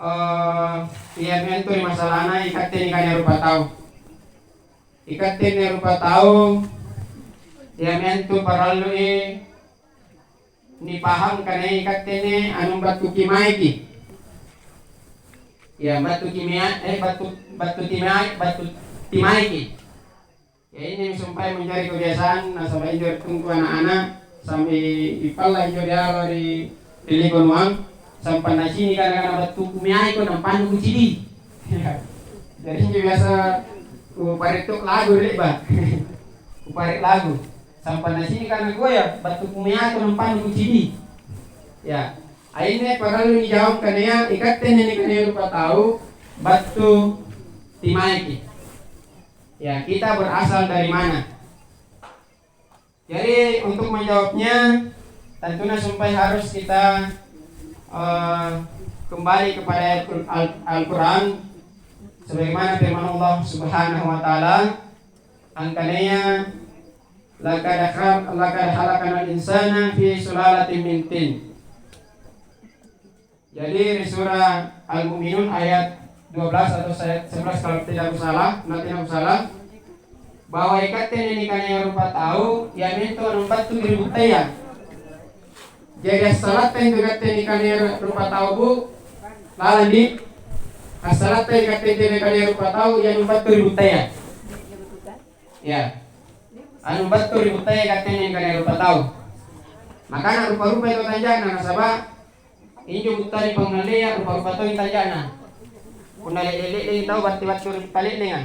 Eh, iamintu ri masalahna ikatte nikanaya rupa tau. Ikatte anne rupa tau, iamintu parallui nipahang kanaya ikatte anne anu battu kimaiki. Ya, battu kimia-, eh, battu, battu timai-, battu timaiki. Ya, ini sumpae menjadi kebiasaan, nasaba' injo ri tungku ana'-ana', sampai ipalla injo riolo ri, ri likonuang, sampa nacini' kana-kana battu kumeaiko nampannu kucidi'. Jadi injo biasa kupare' to lagu ri le'ba'. Kupare' lagu. Sampa nacini' kana kuoya battu kumeaiko nampannu kucidi'. Ya, ainne parallu nijawab kanaya ikatte anne nikanaya rupa tau battu timaiki. Ya, kita berasal dari mana? Jadi, untuk menjawabnya, tentunya sumpae harus kita, eh, kembali kepada ayat Al-, Al-, Al-Quran, sebagaimana firman Allah Subhanahu wa Ta'ala, angkanaya, "Laqad khal-, laqad khalaqnal insana fi sulalatin min tin." Jadi, ri surah Al-Mu'minun ayat dua belas atau ayat sebelas, kalau tidak kusalah, nanti aku salah, bahwa ikatte anne nikanaya rupa tau, iamintu anu battu ri buttaya. Jadi, assalatta intu ikatte nikanaya rupa tau, Bu, lalang di, assalatta ikatte anne nikanaya rupa tau, ia anu battu ri buttaya. Ya. Anu battu ri buttaya ikatte anne nikanaya rupa tau. Makana rupa-rupai tau tanja'na, nasaba' injo butta ri pangngalleang rupa-rupa tongi tanja'na. Punna le'leng-le'lengi tau, berarti battu ri butta le'lenga.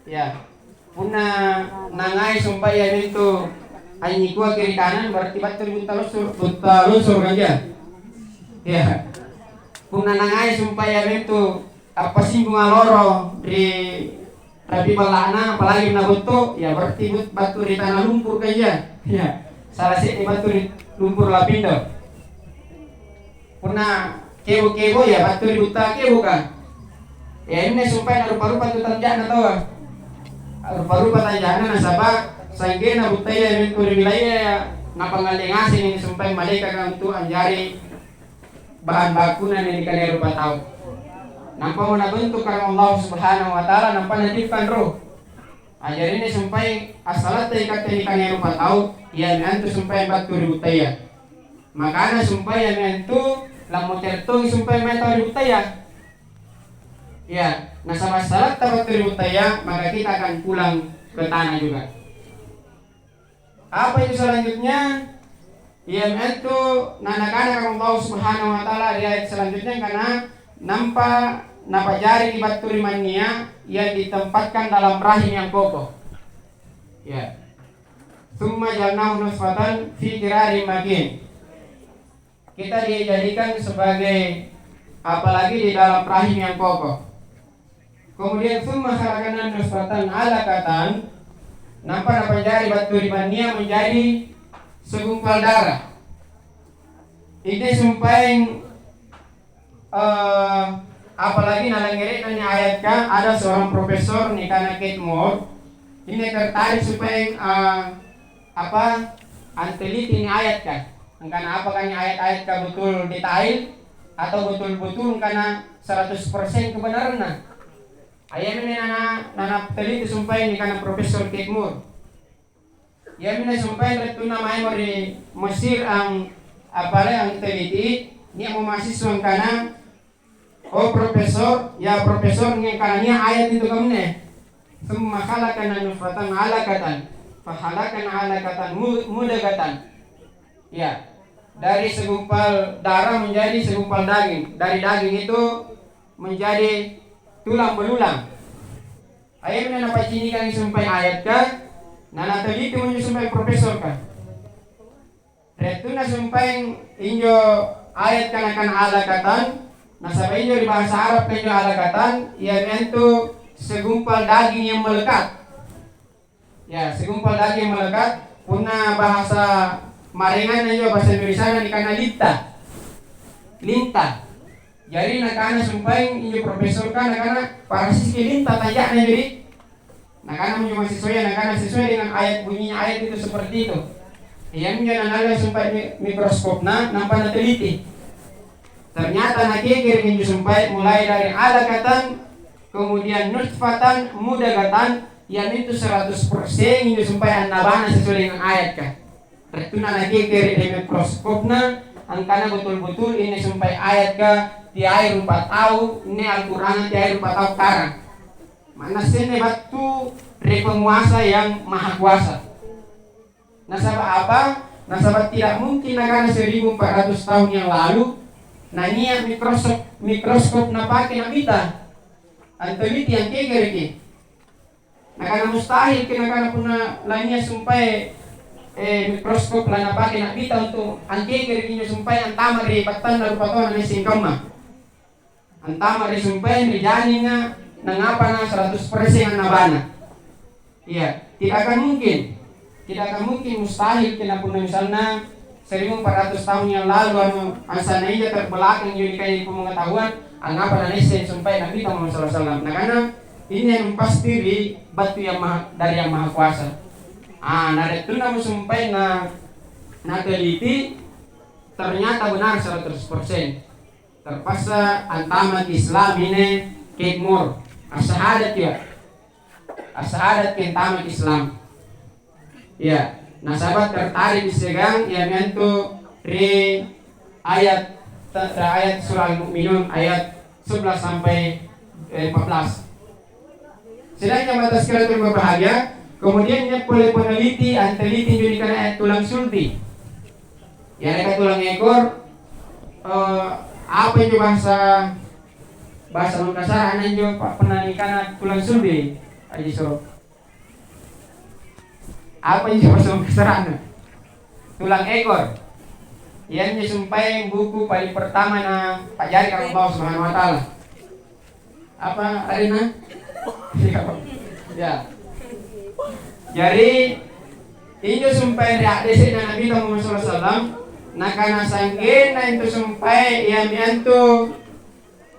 Ya. Punna nangai sumpae iamintu anynyikuaki ri kanang, berarti battu ri butta losor-, butta losoro' kanja. Ya. Punna nangai sumpae iamintu appasinggunga loro ri rapi balla'na, apalagi punna botto, ya berarti but-, battu ri tana lumpur kanja. Ya, salah se'na battu ri lumpur lapindo. Punna kebo-kebo, ya battu ri butta keboka. Ya, anne sumpae narupa-rupa tu tanja'na taua. Rupa-rupa tanja'na, nasaba' sa'genna buttaya iamintu ri wilayaya, ya, napangngalle ngaseng sumpae malaekaka untu' anjari bahan bakuna anne nikanaya rupa tau. Nampamo nabentuk karena Allah Subhanahu wa Ta'ala, nampa natiupkan roh. Jari anne sumpae assalatta ikatte nikanaya rupa tau, iami antu sumpae battu ri buttaya. Makana sumpae iami antu lammotere' tongi sumpae mae tau ri buttaya. Ya, nasaba' assalatta battu ri buttaya, maka kita akan pulang ke tanah juga. Apa itu selanjutnya? Iami antu na-, nakana Allah Subhanahu wa Ta'ala ri ayat selanjutnya, angkana, "Nampa napajariki battu ri mannia yang ditempatkan dalam rahim yang kokoh." Ya. "Tsumma ja'alnahu nutfatan fi qararin makin." Kita dijadikan sebagai, apalagi di dalam rahim yang kokoh. Kemudian, "Tsumma khalaqna nutfatan 'alaqatan," nampa napanjari battu ri mannia menjadi segumpal darah. Ini sumpaeng, eh, apalagi nalangngere'na anne ayatka, ada seorang profesor nikana Kate Moore. Ini tertarik sumpaeng, eh, apa, anteliti anne ayatka. Angkana apakah anne ayat-ayatka betul detail atau betul-betul angkana seratus persen kebenaranna? Iami anne nana-, nanateliti sumpaeng nikana Profesor Kate Moore. Iami anne sumpaeng ri wattunna maemo ri Mesir ang-, apalagi angteliti, nia'mo mahasiswa angkana, "Oh, Profesor, ya Profesor, nia' angkana nia' ayat itu kamunne. Tsumma khalaqna nutfatan 'alaqatan, fa khalaqna 'alaqatan mu-, mudghatan." Ya, dari segumpal darah menjadi segumpal daging, dari daging itu menjadi tulang belulang. Iami anne napaccinikangi sumpaeng ayatka, nanateliti minjo sumpaeng profesorka. Ri wattunna sumpaeng injo ayatka nakana 'alaqatan, Nasaba' injo ri bahasa Arabka injo alaqatan, iami antu segumpal daging yang melekat. Ya, segumpal daging yang melekat, punna bahasa maraenganna injo, bahasa Indonesiana nikana litta. Linta. Jari nakana sumpaeng injo profesorka, nakana, "Parasisiki linta tanja'na injo di." Nakana minjo mahasiswaya, nakana, "Sesuai dengan ayat, bunyinya ayat itu seperti itu." Iyaminjo nanallei sumpaeng mi-, mikroskopna, nampa nateliti. Ternyata nakekere injo sumpaeng mulai dari alaqatan, kemudian nutfatan, mudagatan, iyamintu seratus persen injo sumpaeng annabana sesuai dengan ayatka. Rie' tuna nakekere ri mikroskopna, angkana betul-betul inni sumpaeng ayatka teai rupa tau, inni Al-Qur'anga teai rupa tau karang. Ma'nassenna battu ri penguasa yang maha kuasa. Nasaba' apa? Nasaba' tidak mungkin nakana seribu empat ratus tahun yang lalu, nania' mikroskop, mikroskop napake Na'bita. Anteliti angkekereki. Nakana mustahil ki nakana punna lania' sumpaeng, eh, mikroskop lanapake Na'bita untuk angkekereki injo sumpaeng antama' ri pattanna rupa tau naisseng kamma. Antama' ri sumpaeng ri janinga, nangapa na seratus persen annabana. Iya, tidak akan mungkin. Tidak akan mungkin, mustahil ki na punna misalna seribu empat ratus tahun yang lalu anu, angsanna ija terbelakang injo nikana ilmu pengetahuan, angngapa na naisseng sumpaeng Na'bita Muhammad sallallahu alaihi wasallam. Nakana, "Ini yang pasti ri battu yang maha, dari Yang Maha Kuasa." Ah, na rie' tunnamo sumpaeng na, nateliti, ternyata benar seratus persen. Terpaksa antamaki Islam ini kek mor. Assahadat ya. Assahadat ki antamaki Islam. Ya, nasaba' tertarik siagang iami antu ri ayat, ayat surah Al-Mu'minun ayat sebelas sampai, eh, empat belas. Sedangkan atas keraton berbahagia, kemudian nia' pole peneliti, anteliti injo nikana tulang sulbi. Yareka tulang ekor, eh, apa injo bahasa, bahasa Mangkasara anjo pa-, punna nikana tulang sulbi, Haji Suro? Apa injo bahasa Mangkasarana? Tulang ekor. Ianjo sumpaeng buku paling pertama napa'jari Allahu Subhanahu wa Ta'ala. Apa arenna? Ya. Jari, injo sumpaeng ri haddese'na Nabita Muhammad sallallahu alaihi wasallam, nakana sanggenna intu sumpaeng iami antu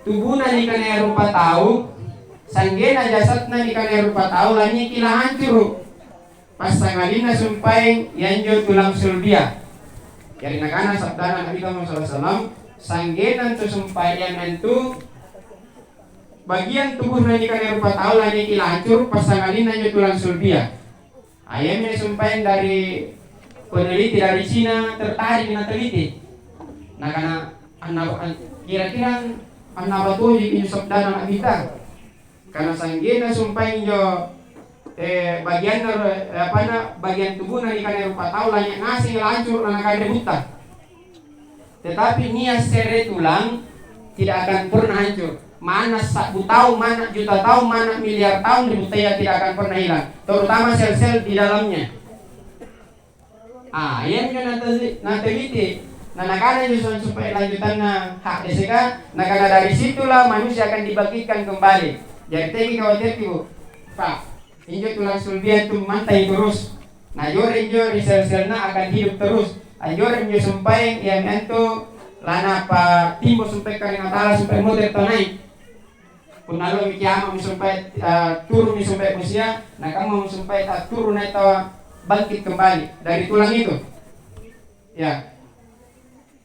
tubuna nikanaya rupa tau, sanggenna jasadna nikanaya rupa tau, lanynyeki lahancuru'. Passangalinna sumpaeng ianjo tulang sulbia. Jari nakana sabdana Nabita Muhammad sallallahu alaihi wasallam, sanggenna antu sumpaeng iami antu bagian tubuhna nikanaya rupa tau lanynyeki lahancuru', passangalinna anjo tulang sulbia. Iami sumpaeng dari peneliti dari Cina tertarik nateliti. Nakana, "Anna-, an-, kira-kira annaba toji injo sabdana Nabita?" Kana sanggenna sumpaeng injo, eh, bagianna ro-, eh, apanna, bagian tubuna nikanaya rupa tau lanynya' ngaseng lancuru' nanakanre butta. Tetapi nia' se're tulang tidak akan pernah hancur. Manna sa'bu taung, manna juta taung, manna miliar taung ri buttaya tidak akan pernah hilang. Terutama sel-sel di dalamnya. Ah, ianjo nate-, nateliti. Na nakana Yesus supaya lanjutanna hadeseka, nakana, "Dari situlah manusia akan dibangkitkan kembali." Jari teaki khawatirki, Bu? Pak, injo tulang sulbia antu mantai terus. Najore injo ri sel-selna akan hidup terus. Anjoreng injo sumpaeng iami antu lanapatimbo sumpaeng ri Allata'ala, sumpaeng motere' tau nai'. Punna allomi kiama'mi sumpaeng, eh, turunmi sumpaeng bosia, nakamma sumpaeng tatturu nai' taua bangkit kembali dari tulang itu. Ya.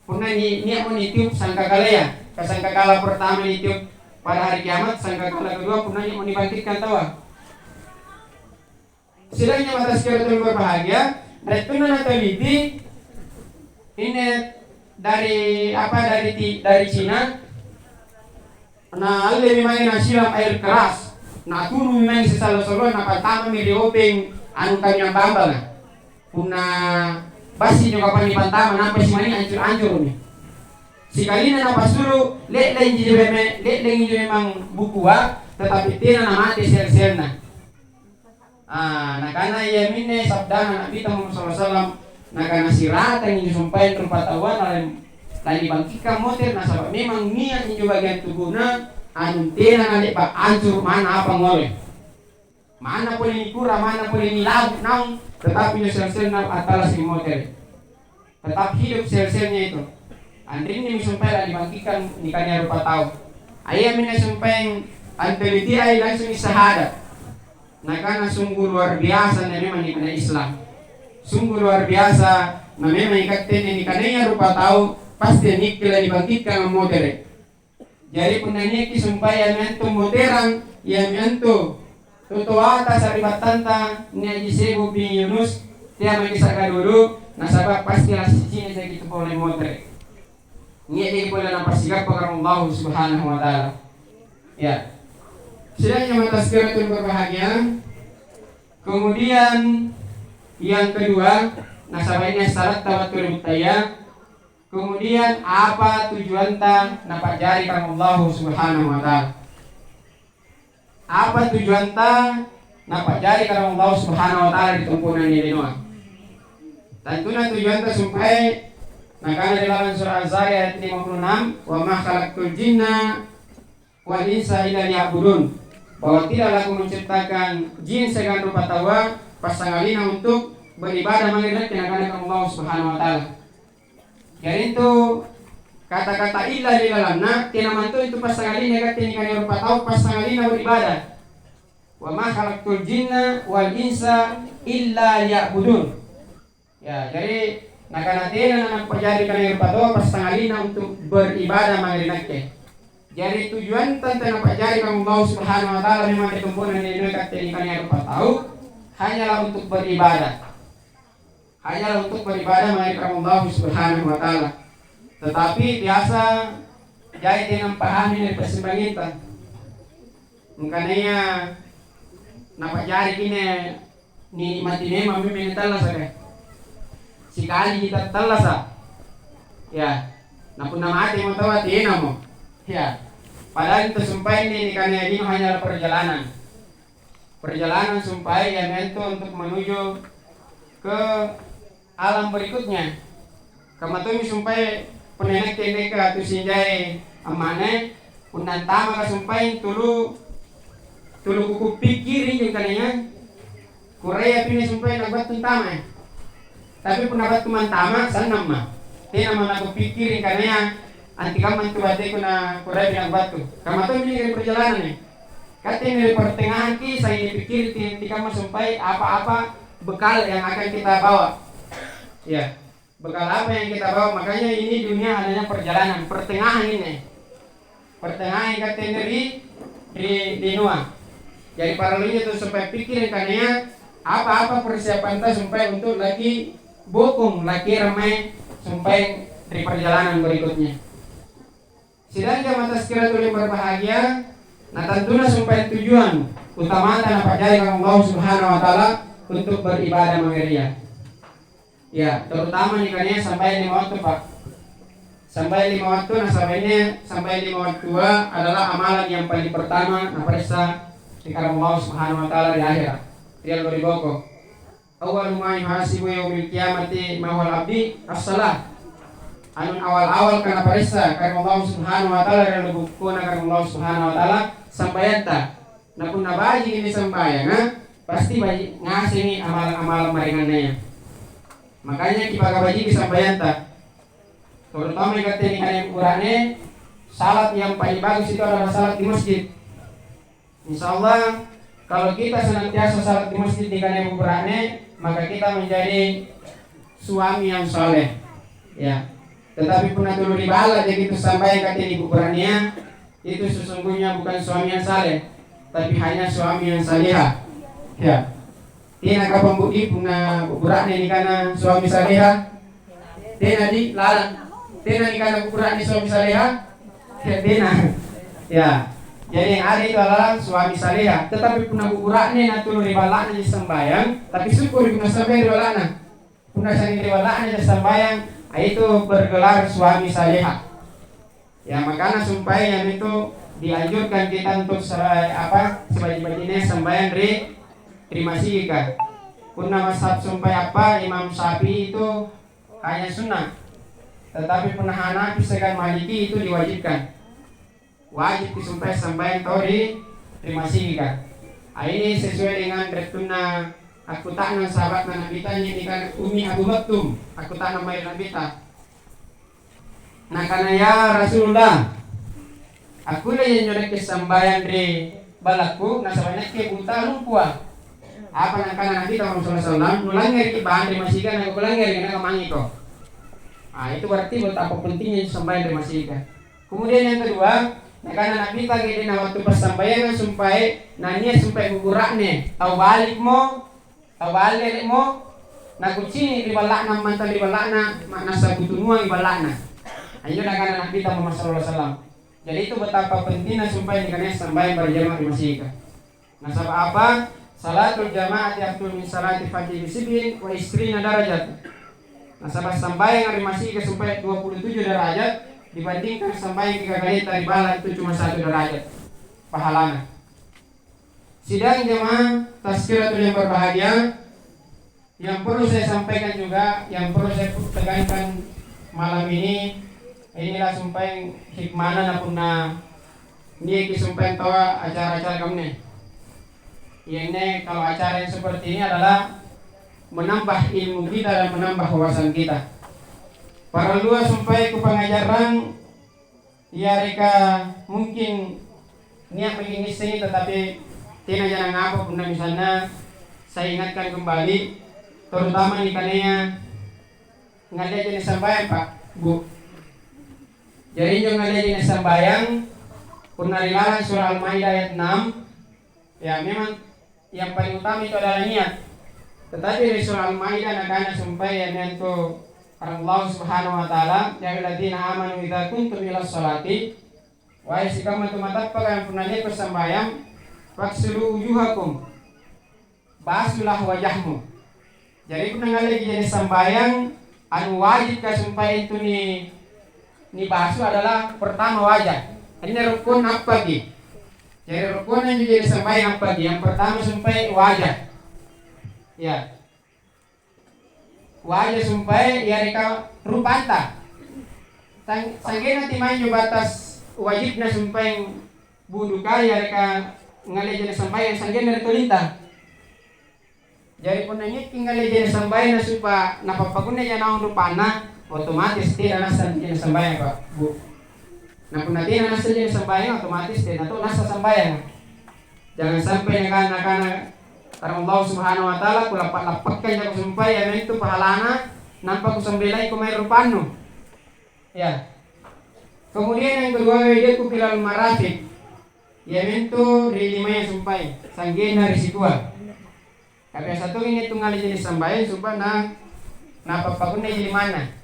Punna ni-, nia'mo nitiup sangkakalaya, ka sangkakala pertama nitiup pada hari kiamat, sangkakala kedua punna nia'mo nibangkitkan taua. Sidang jamaah tazkiratul berbahagia, rie' tuna nateliti, ini dari apa, dari ti-, dari Cina, na allemi mange nasiram air keras, naturumi mange sisalla-sallona, napantamami ri openg anu kaminang bambanga. Punna bassi injo kapang nipantama, nampa simani ancuru-ancuru'mi. Sikalina napassulu', le'lenji injo meme-, le'lengi injo memang bukua, tetapi tena namate sel-selna. Ah, nakana iaminne sabdana Nabita Muhammad sallallahu alaihi wasallam, nakana, "Siratang injo sumpaeng rupataua na lem-, Lanibangkikang motere', nasaba' memang nia' anjo bageang tubuna anu tena nale'ba' ancuru' manna apa ngole. Manna pole nikura, manna pole nilabu' naung, tetap injo sel-selna attallasa' ri motere'. Tetap hidup sel-selnya itu. Anrinni mi sumpae lanibangkikang nikanaya rupa tau. Aiami na sumpaeng antelitiai langsung sahada. Nakana, "Sungguh luar biasa na memang nikanaya Islam. Sungguh luar biasa na memang ikatte nikanaya rupa tau, pasti nikke lanibangkikang ammotere'." Jari punna nia'ki sumpae iami antu moterang, iami antu tutoata sari'battanta nia'ji Sebu bin Yunus, tea maki sa'ga dudu, nasaba' pasti lassicini' jaki tu pole motere'. Nia'ji pole napassigappa karaeng Allahu Subhanahu wa Ta'ala. Ya. Sidang jamaah tazkiratul berbahagia. Kemudian yang kedua, nasaba' ini salatta battu ri buttaya. Kemudian, apa tujuanta napa'jari karaeng Allahu Subhanahu wa Ta'ala? Apa tujuanta napa'jari karaeng Allahu Subhanahu wa Ta'ala ri tompo'na anne linoa? Tantuna tujuanta sumpae, nakana ri lalang Surah Az-Zariyat ayat lima puluh enam, "Wa ma khalaqtul jinna wal insa illa liya'budun," bahwa tidaklah Aku menciptakan jin siagang rupa taua passangalinna untuk beribadah mange ri Nakke, nakana Allahu Subhanahu wa Ta'ala. Jari, intu kata-kata illa ri lalanna, tena mantu intu passangalinna ikatte nikanaya rupa tau passangalinna beribadah. "Wa ma khalaqtul jinna wal insa illa liya'budun." Ya, jari nakana tena nanapa'jari kanaya rupa tau passangalinna untuk beribadah mange ri Nakke. Jari tujuanta tena napa'jari karaeng Allahu Subhanahu wa Ta'ala memang ri tompo'na anne linoa ikatte nikanaya rupa tau, hanyalah untuk beribadah. Hanyalah untuk beribadah mae ri Allahu Subhanahu wa Ta'ala. Tetapi biasa jai tena ampahami ri passimbangenta. Angkanaya napa'jari kine ninikmati memang memang tallasaka. Sikaliji tattallasa'. Ya. Na punna matemo taua tenamo. Ya. Padahal intu sumpaenni nikanaya lino hanya perjalanan. Perjalanan sumpae iami antu untuk menuju ke alam berikutnya. Kamma tommi sumpae punna inakke neka tu sinjae amma'ne, punna antamaka sumpae tulu, tulu kukupikkiri injo angkanaya, kureapi sumpae nakubattu antama. Tapi punna battu mantama, sannamma. Tenamo nakupikkiri angkanaya antekamma antu bateku na kureapi nakubattu. Kamma tommi ri perjalananga. Katte ri pertengahangki, sai nipikkiriki antekamma sumpae apa-apa bekal yang akan kita bawa. Ya, bekal apa yang kita bawa. Makanya ini dunia adanya perjalanan, pertengahan ini. Pertengahan katte ri, ri linoa. Jadi parallu injo tu supaya pikkiri angkanaya apa-apa persiapanta supaya untuk laki bokong, laki ramai supaya ri perjalanan berikutnya. Sidang jamaah tazkiratul yang berbahagia, na tantuna supaya tujuan utamata napa'jari karaeng Allahu Subhanahu wa Ta'ala untuk beribadah mange ri Ia. Ya, terutama nikanaya sambayang lima waktu, Pak. Sambayang lima waktu, nasaba' sambayang lima wattua adalah amalan yang paling pertama naparessa ri karaeng Allahu Subhanahu wa Ta'ala ri ahera', ri allo ri boko. Awwalu ma yuhasibu yaumil qiyamati ma huwal abdi as-shalah. Anu awal-awal ka naparessa karaeng Allahu Subhanahu wa Ta'ala ri allo bukkona karaeng Allahu Subhanahu wa Ta'ala, sambayanta. Na punna bajiki sambayanga, pasti baji' ngasengi amalang-amalang maraengannaya. Makanya kipakabajiki sambayanta. Terutama ikatte nikanaya bura'ne, salat yang paling bagus itu adalah salat di masjid. Insya Allah, kalau kita senantiasa salat di masjid nikanaya bura'ne, maka kita menjadi suami yang saleh. Ya. Tetapi punna tuli ri balla' jaki tu sambayang katte ri bura'nea, itu sesungguhnya bukan suami yang saleh, tapi hanya suami yang saleha. Ya. Tena kapang bu'i punna bura'ne nikana suami saleha? Tena di lalang. Tena nikana bura'ne suami saleha? Ya, tena. Ya. Jadi yang ada itu adalah suami saleha. Tetapi punna bura'ne na tuli ri balla'na ji sambayang, tapi syukuri punna sambayang ri balla'na. Punna seng ri balla'na ja sambayang, ah, itu bergelar suami saleha. Ya, makana sumpae iami tu dianjurkan kita untuk sera-, apa, sebaji-bajinna sambayang ri, ri masigika. Punna mazhab sumpae apa, Imam Syafi'i itu hanya sunnah. Tetapi punna Hanafi siagang Maliki itu diwajibkan. Wajibki sumpae sambayang tau ri, ri masigika. A, ini sesuai dengan rettunna akkuta'nang sahabatna Nabita, nia'na nikana Ummi Abu Maktum, akkuta'nang mae ri Nabita. Nakana, "Ya Rasulullah, akkullei anjo nakke sambayang ri ballakku, nasaba' nakke buta lungkua." Apa nakana Nabita Muhammad sallallahu alaihi wasallam, "Nulangngereki bawang ri masigika, nakulangngereki, nakamangiko." Ah, itu berarti betapa pentingnya sambayang ri masigika. Kemudian yang kedua, nakana Nabita, ke'nena wattu passambayangang sumpae, nania' sumpae gugura'ne, tau balikmo, tau ballere'mo, nakucini' ri balla'na, ammantang ri balla'na, ma'nassa kutunuangi balla'na. Anjo nakana Nabita Muhammad sallallahu alaihi wasallam. Jadi itu betapa pentingna sumpae nikanaya sambayang berjamaah ri masigika. Nasaba' apa? Salatul jama'ati afdalu min salati fardhi bi sab'in wa isrina darajat. Nasaba' sambayang ri masigika sumpae dua puluh tujuh derajat dibandingkan sambayang kikagale'ta ri balla' itu cuma satu derajat pahalana. Sidang jamaah tazkiratul yang berbahagia, yang perlu saya sampaikan juga, yang perlu saya tekankan malam ini, inilah sumpaeng hikmahna na punna niaki sumpaeng taua acara-acara kamunnai. Ianne kalau acara yang seperti ini adalah menambah ilmu kita dan menambah wawasan kita. Parallua sumpaeng kupangngajarang yareka mungkin nia' maki' ngissengi, tetapi tenaja nangapa punna misalna saya ingatkan kembali, terutama nikanaya ngalle je'ne' sambayang, Pak, Bu. Jari injo ngalle je'ne' sambayang, punna ri lalang Surah Al-Maidah ayat enam, ya, memang yang paling utama itu adalah niat. Tetapi ri Surah Al-Maidah nakana sumpaeng antu Allah Subhanahu wa Ta'ala, "Ya ayyuhalladzina amanu idza qumtum ila sholati," wahai sikamma tu matappaka yang punna nia'ko sambayang, "faghsilu wujuhakum," basuhlah wajahmu. Jari punna ngalleki je'ne' sambayang, anu wajibka sumpaeng antu ni-, nibasu adalah pertama wajah. Anne rukkun appaki. Jari rukkunna injo je'ne' sambayang appaki. Yang pertama sumpaeng wajah. Ya. Wajah sumpaeng yareka rupanta. Sang-, sanggenna timai injo batas wajibna sumpaeng buduka yareka ngalle je'ne' sambayang sanggenna ri tolinta. Jari punna nia'ki ngalle je'ne' sambayang nasupa napappakunneja naung rupanna, otomatis tena nassang je'ne' sambayang, Pak, Bu. Na punna tena nassang je'ne' sambayang, otomatis tena to nassang sambayang. Jangan sampai nakana, nakana, karena Allah Subhanahu wa Ta'ala, "Kulappa-lappakkang jako sumpaeng, iamintu pahalana, nampa kusambelaiko mae ri rupannu." Ya. Kemudian yang kedua, "Wa aidiakum ilal marafiq." Iamintu ri limaya sumpaeng, sanggenna ri situa. Ka biasa tongi anne tu ngalle je'ne' sambayang, sumpaeng na, napappakunneji limanna.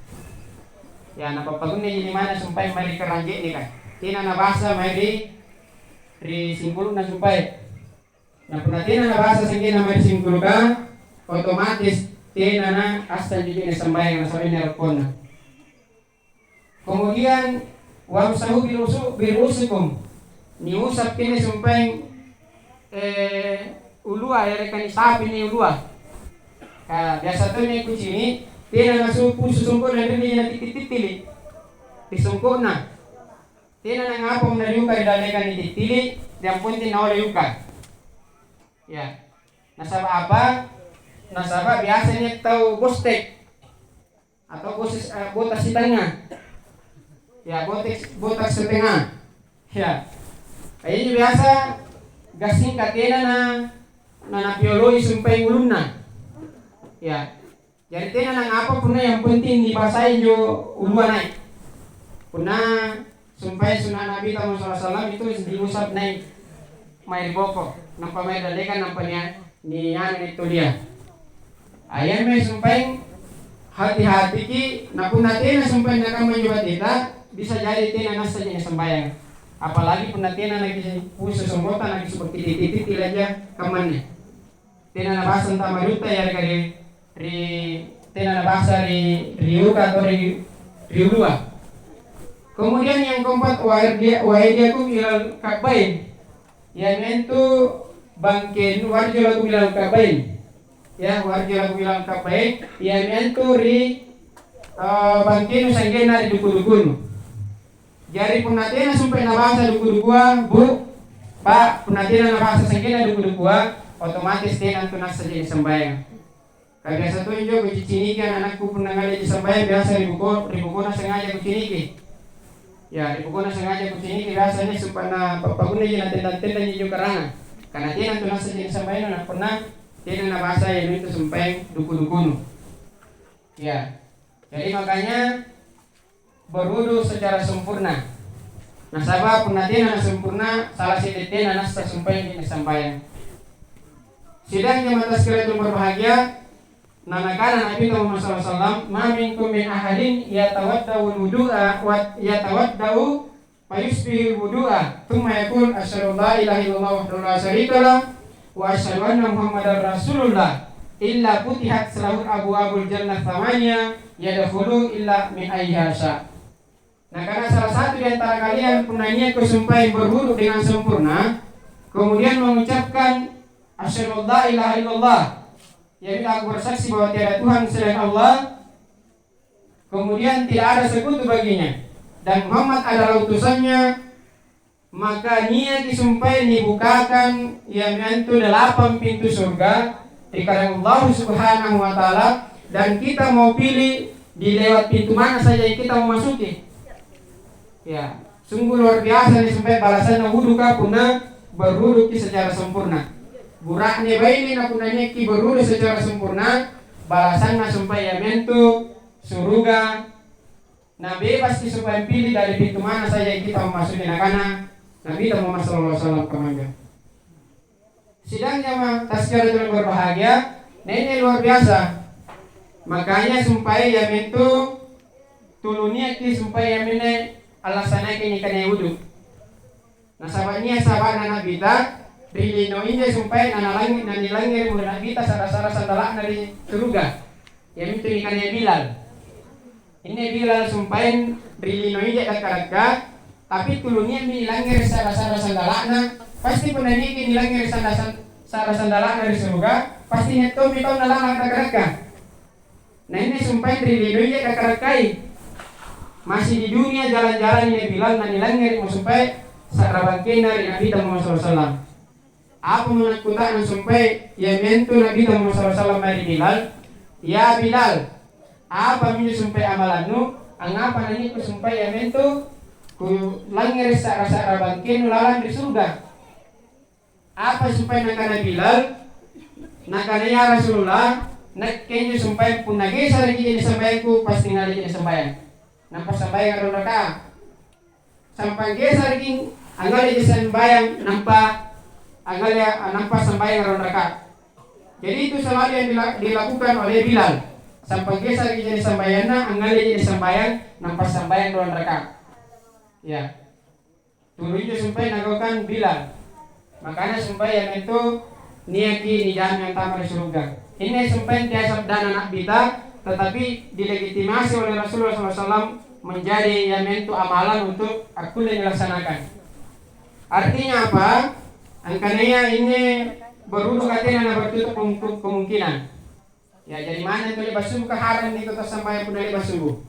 Ya, napappakunneji limanna sumpaeng mae ri karaeng je'neka. Tena nabasa mae ri, ri singkulu'na sumpaeng. Na punna tena nabasa sanggenna mae ri singkuluka, otomatis tena naassang je'ne' sambayang nasaba' anne rukunna. Kemudian, "Wamsahu birusu-, birusikum." Niusap kene sumpaeng, eh, ulua, yareka nisapi ni ulua. Ka biasa tonne kucini', tena nasupu susungkuna ri na titti-tittili. Ri sungkuna. Tena nangapa punna riuka ri dallekang nitittili, yang penting naolo yuka. Ya. Nasaba' apa? Nasaba' biasa nia' tau bostek. Atau bosis-, eh, botak sitenga. Ya, botek-, botak setengah. Ya. Kayaknya biasa gassing katena na, na napioloi sumpaeng ulunna. Ya. Jari tena nangapa punna yang penting nibasai injo ulua nai'. Punna sumpaeng sunna Nabita Muhammad sallallahu alaihi wasallam itu diusap nai' mae ri boko, nampa mae ri dallekang, nampa nia-, nianu nai' tolia. Ayam mae sumpaeng hati-hatiki, na punna tena sumpaeng nakamma injo bateta, bisa jadi tena nassang je'ne' sambayang. Apalagi punna tena naki-, pusu sombota nakisupa titti-titti laja kammanne. Tena nabasa antama' ri utta yareka ri, ri, tena nabasa ri, ri uka atau ri, ri ulua. Kemudian yang keempat, wa ardi-, wa aidiakum ilal ka'bain. Iami antu bangken, wa arjulakum ilal ka'bain. Ya, wa arjulakum ilal ka'bain. Iami antu ri eh, bangkenu sa'genna ri duku-dukunu. Jari punna tena sumpae nabasa duku-dukua, Bu, Pa, punna tena nabasa sa'genna duku-dukua, otomatis tena antu nassaji nisambayang. Ka biasa tonjo kuciciniki ana'-anakku punna ngaleji sambayang, biasa ri buko-, ri bukona sengaja kuciniki. Ya, ri bukona sengaja kuciniki, biasanya supaya na pappagunnaji natendang-tendangi injo karangang. Karena tena antu nassaji nisambayang, na punna tena nabasa ianjo sumpaeng duku-dukunu. Ya. Jadi makanya berwudu secara sempurna. Nasaba punna tena nasempurna, sala sitetena nassa sumpaeng nisambayang. Sidang jamaah Tazkiratul berbahagia, na nakana Nabi Muhammad sallallahu alaihi wasallam, "Ma minkum min ahadin yatawadda'ul wudu'a wa yatawadda'u fayusbihul wudu'a, tsumma yaqul, 'Asyhadu an la ilaha illallah wahdahu la syarika lah, wa asyhadu anna Muhammadar Rasulullah,' illa futihat lahul abwabul jannah tsamaniyah, yadkhulu illa min ayyiha sya'." Nakana salah satu di antara kalian, punna nia'ko sumpaeng berwudu dengan sempurna, kemudian mengucapkan, "Asyhadu an la ilaha illallah," iami aku bersaksi bahwa tiada Tuhan selain Allah, kemudian tidak ada sekutu baginya, dan Muhammad adalah utusannya, maka niaki sumpaeng nibukakan iami antu delapan pintu surga ri karaeng Allahu Subhanahu wa Ta'ala, dan kita mau pilih di lewat pintu mana saja yang kita mau masuki. Ya, sungguh luar biasa nih sumpaeng balasanna wuduka punna berwuduki secara sempurna. Bura'ne baine na punna niaki berwudu secara sempurna, balasanna sumpaeng iami antu suruga. Nabebaski supaya pilih dari pintu mana saja yang kita memasuki, nakana Nabi Muhammad sallallahu alaihi wasallam kamanja. Sidang jamaah Tazkiratul berbahagia, nene luar biasa. Makanya sumpaeng iami antu tulu niaki sumpaeng iami anne allassanaiki nikanaya wudu. Nasaba nia' saba'na Nabita ri lino injo sumpaeng nanalangi-, nanilangngere mo ri Nabita sara-sara sandala'na ri suruga. Iamintu nikanaya Bilal. Inne Bilal sumpaeng ri lino injo dakka-dakka, tapi tulu nia'mi nilangngere sara-sara sandala'na, pasti punna nia'ki nilangngere sanda-, sara sandala'na ri suruga, pasti nia' tommi taunna lalang dakka-dakka. Na inne sumpaeng ri linoa dakka-dakkai. Masih di dunia jalan-jalan inne Bilal, nanilangngerimo sumpaeng sa'ra bangkenna ri Nabita Muhammad sallallahu alaihi wasallam. Apamo nakkuta'nang sumpaeng iami antu Nabita Muhammad sallallahu alaihi wasallam mae ri Bilal, "Ya Bilal, apa minjo sumpaeng amalannu? Angngapa nania'ko sumpaeng iami antu kulangngere sa'ra-sa'ra bangkennu lalang ri suruga?" Apa sumpaeng nakana Bilal? Nakana, "Ya Rasulullah, nakke injo sumpaeng punna gesareki je'ne' sambayangku, pasti ngalai je'ne' sambayang. Nampa sambayang rong rakaat. Sampang gesareki angngalai je'ne' sambayang, nampa angngalai, nampa sambayang rong rakaat." Jadi itu selalu yang dila-, dilakukan oleh Bilal. Sampang gesareki je'ne' sambayanna, angngalai je'ne' sambayang, nampa sambayang rong rakaat. Ya. Tulu injo sumpaeng nagaukang Bilal. Makana sumpaeng iami antu niaki nijami antama ri suruga. Inne sumpaeng teai sabdana Nabita, tetapi dilegitimasi oleh Rasulullah sallallahu alaihi wasallam menjadi iami antu amalan untuk akkulle nilaksanakan. Artinya apa? Angkanaya inne berwudu katena nabartutup kemungku-, kemungkinan. Ya, jadi manna antu le'ba' subuh ka harammi tau sambayang punna le'ba' subuh.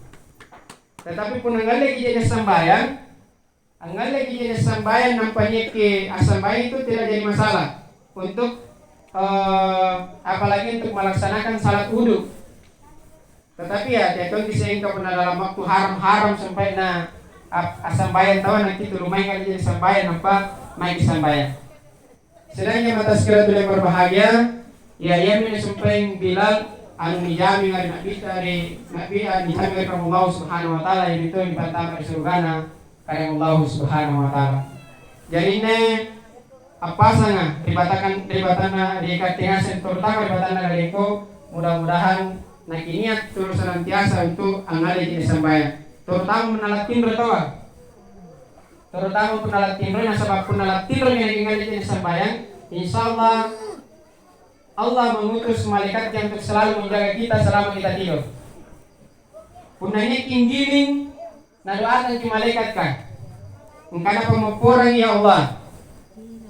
Tetapi punna ngalleki je'ne' sambayang, Angngalleki je'ne' sambayang nampa nia'ki assambayang itu tidak jadi masalah untuk, eh, apalagi untuk melaksanakan salat wudu. Tetapi ya, teai tongki sehingga punna dalam waktu haram-haram sumpaeng na ap-, assambayang taua, nakke tulu mae ngalai je'ne' sambayang nampa maeki sambayang. Sedangkan mata sekira tu yang berbahagia, ya, iami sumpaeng Bilal anu nijami ri Nabita, ri Nabi, ah, nijami ri Allah Subhanahu wa Ta'ala, iami tu nipantama ri surgana karaeng Allah Subhanahu wa Ta'ala. Jari inne appasanga ri batakan-, ri batanna, ri katte ngaseng, terutama ri batanna kalengku, mudah-mudahan nakinia' terus senantiasa untuk angngalleki je'ne' sambayang. Terutama punna lattinro taua. Terutama punna lattinroi, nasaba' punna lattinromi nakingalleji sambayang, insya Allah, Allah mengutus malaikatnya untuk selalu menjaga kita selama kita tidur. Punna nia'ki anggiling, nadoakangki malaikatka, angkana, "Pammopporangi ya Allah."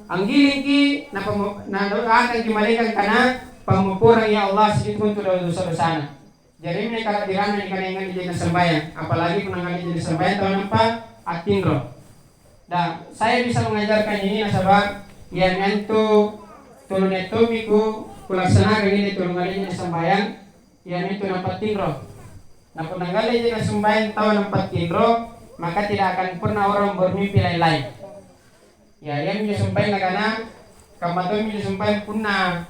Anggilingki, napammo-, nadoakangki malaikat angkana, "Pammopporangi ya Allah, sikontu dosa-dosana." Jari, mene kala'biranna nikana ngalli je'ne' sambayang, apalagi punna ngalli je'ne' sambayang tau nampa attinro. Dan saya bisa mengajarkan ini nasaba' iami antu tulu nia' tommi ku, kulaksanakan ini tulu ngalli je'ne' sambayang, iami antu nampa attinro. Na punna ngalli je'ne' sambayang tau nampa attinro, maka tidak akan pernah orang bermimpi lain-lain. Ya, iami injo sumpaeng nakana, kamma tommi injo sumpaeng punna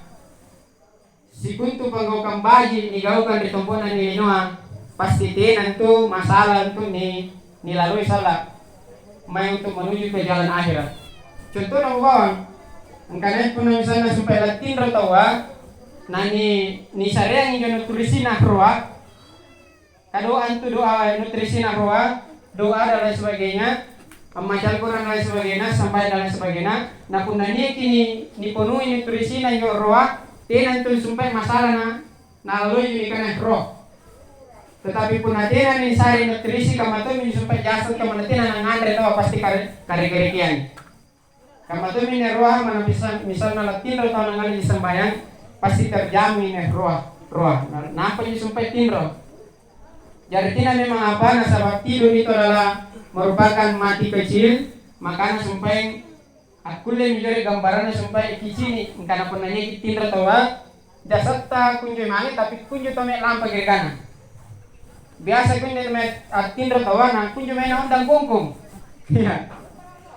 sikontu panggaukang baji' nigaukang ri tompo'na ri linoa, pasti tena antu masalah untu' ni-, nilaloi sala mae untu' manuju ke jalan akhirat. Contohna mo bawang, angkanaya punna misalna sumpaeng lattinro taua, na ni-, nisareang injo nuturisina roa, kadoa antu doa nutrisina roa, doa dan lain sebagainya, ammaca Al-Quran dan lain sebagainya, sambayang dan lain sebagainya. Na punna niaki ni-, nipenuhi nutrisina injo roa, tena antu sumpaeng masalah na, nalaloi nikana roh. Tetapi punna tena nisare nutrisi, kamma tommi sumpaeng jasad, kamma tena nanganre taua, pasti kare-, kare-kerekeangi. Kamma tommi anne roa, manna misal-, misalna lattinro tau nangalleji sambayang, pasti terjamin anne roa, roa. Na-, nampa injo sumpaeng tinro. Jari tena memang apa, nasaba' tidur itu adalah merupakan mati kecil, makana sumpaeng akkullemi jari gambaranna sumpaeng kicini', angkana punna niaki tinro taua, jasatta kunjo mange, tapi kunjo tau mae lampa ri kana. Biasa kunjo mae attinro taua, na kunjo mae naondang bongkong. Iya.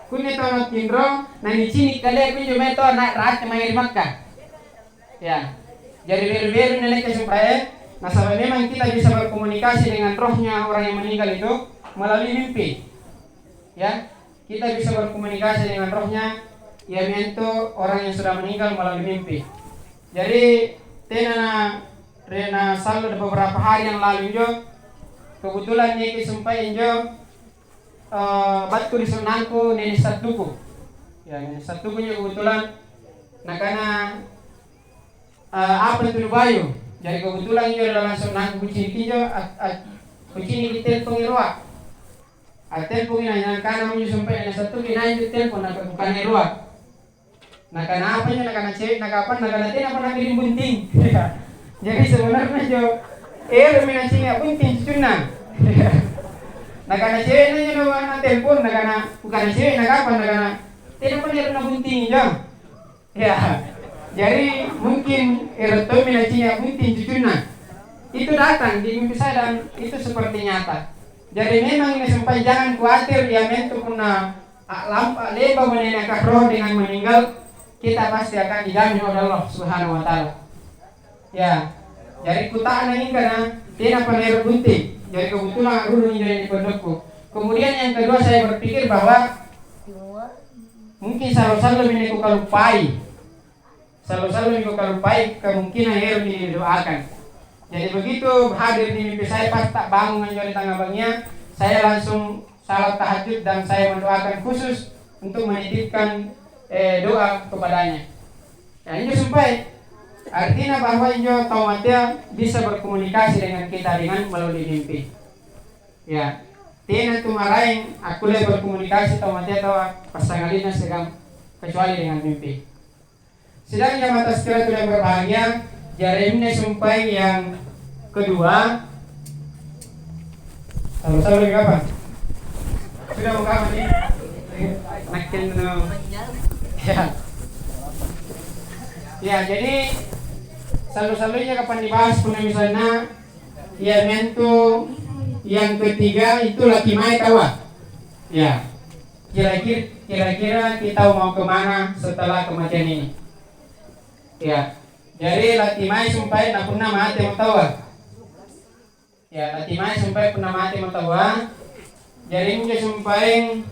Kunjo tau nattinro, na nicini' kalea kunjo mae tau na rate mange ri Makkah. Ya. Jari beru-beru nalekka sumpaeng, nasaba' memang kita bisa berkomunikasi dengan rohnya orang yang meninggal itu melalui mimpi. Ya, kita bisa berkomunikasi dengan rohnya, iami antu orang yang sudah meninggal melalui mimpi. Jadi, tena na, re-, nasallo beberapa hari yang lalu injo, kebetulan niaki sumpaeng injo, eh, battu ri sonnangku nene' sattuku. Ya, nene' sattuku injo kebetulan nakana, eh, "Apa intu nubayu?" Jari kebetulan injo ri lalang sonnangku kucini' injo, at-, at-, kucini' telpongi roa. Attelpongi na-, nakana injo sumpaeng nene' sattuku, "Inai intu telpon?" Naka-, kukana, "Eroa." Nakana, "Apa injo?" Nakana, "Cewe'na kapang?" Nakana, "Tenapa nakiring bunting." Jadi sebenarnya injo ero'mi nacini' bunting cucunna. Nakana, "Cewe'na injo na-, natelpon." Nakana, kukana, "Cewe'na kapang?" Nakana, "Tenapa naero'na bunting injo." Ya, jadi mungkin ero' tommi nacini' bunting cucunna. Itu datang di mimpi saya dan itu seperti nyata. Jadi memang ini sumpaeng jangan khawatir, iami antu punna a'lampa, a'lembamo nene' roh dengan meninggal, kita pasti akan dijamin oleh Allah Subhanahu wa Ta'ala. Ya, jari kuta'nang ingkana tenapa naero' bunting. Jari kebetulan a'rurung injo di pondokku. Kemudian yang kedua, saya berpikir bahwa mungkin sallo-sallomi anne kukaluppai. Sallo-sallomi kukaluppai, kemungkinan ero'mi didoakan. Jadi begitu hadir di mimpi saya, pas ta'bangung anjo ri tangnga bangngia, saya langsung salat tahajud dan saya mendoakan khusus untuk menitipkan, eh, doa kepadanya. Ya, injo sumpaeng, artinya bahwa injo tau matea bisa berkomunikasi dengan kita dengan melalui mimpi. Ya, tena tu maraeng akkulle berkomunikasi tau matea tau passangalinna siagang kecuali dengan mimpi. Sidang jamaah Tazkiratul yang berbahagia, jari anne sumpaeng yang kedua. Sallo-sallo ri kapang? Sudah mau kapang nih? Nakke no. Ya. Ya, jadi sallo-sallonya kapan dibahas punna misalnya, iami antu yang ketiga itu laki mae taua. Ya. Kira-kir-, kira-kira kita mau kemana setelah kematian ini? Ya. Jari laki mae sumpaeng na punna matemo taua. Ya, laki mae sumpaeng punna matemo taua. Jari injo sumpaeng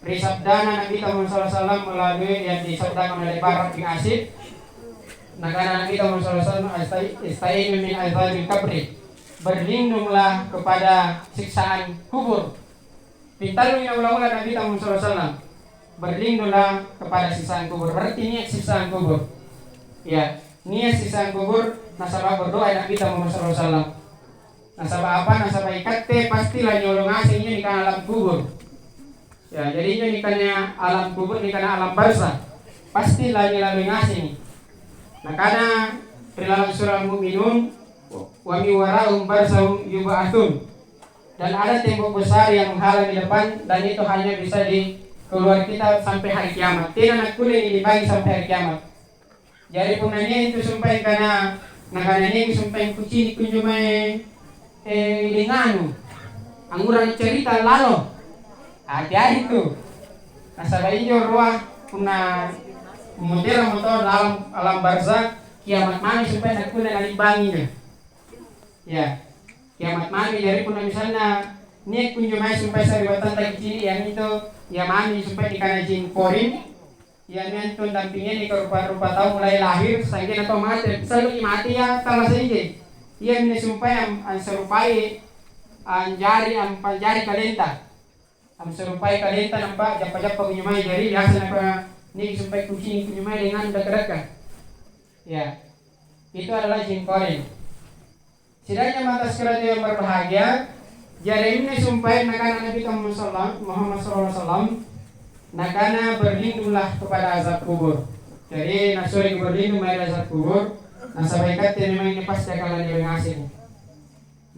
ri sabdana Nabi Muhammad sallallahu alaihi wasallam melalui yang disabdakan oleh Bara bin Azib. Nakana Nabi Muhammad sallallahu alaihi wasallam, "Istai-, istainu min azabil qabri." Berlindunglah kepada siksaan kubur. Pintallungi naula-ula Nabi Muhammad sallallahu alaihi wasallam, "Berlindunglah kepada siksaan kubur." Berarti nia' siksaan kubur. Ya, nia' siksaan kubur, nasaba' berdoa Nabi Muhammad sallallahu alaihi wasallam. Nasaba' apa? Nasaba' ikatte pasti lanyolo ngaseng injo nikana alam kubur. Ya, jadi injo nikana alam kubur, nikana alam barzakh, pasti lanyoloi ngasengi. Nakana ri lalang surah Al-Mu'minun, wa min wara'ihim barzakhun yub'atsun. Dan ada tembok besar yang menghalangi depan, dan itu hanya bisa di keluar kita sampai hari kiamat. Tena nakkulle nilimbangi sampai hari kiamat. Jari punna nia' intu sumpaeng kana, nakana nia' sumpaeng kucini' kunjo mae, eh, denganu. Angngura cerita lalo. Hati-hati tu. Nasaba' injo roa punna mutera moto dalam alam barzakh, kiamat mami sumpaeng nakkulle nalimbangi injo. Ya. Kiamat mami, jari punna misalna nia' kunjo mae sumpaeng sari'battanta kicini', iamintu, ia mami sumpaeng nikana jin korin, iamintu dampingenni rupa-rupa tau mulai lahir, sa'genna tau mate, salloki mate ia tallasa' inji. Iaminne sumpaeng am-, ansarupai, anjari, ampanjari kalenta. Amsarupai kalenta nampa jappa-jappa kunjo mae, jari biasa napa nia' sumpaeng kucini' kunjo mae dengan dakka-dakka. Ya. Itu adalah jin korin. Sidang jamaah tazkiratul yang berbahagia, jari inni sumpaeng nakana Nabi Muhammad sallallahu, Muhammad sallallahu alaihi wasallam, nakana, "Berlindunglah kepada azab kubur." Jadi, nasuro berlindung mae ri azab kubur, nasaba' ikatte memang ini pasti akan laniwe ngaseng.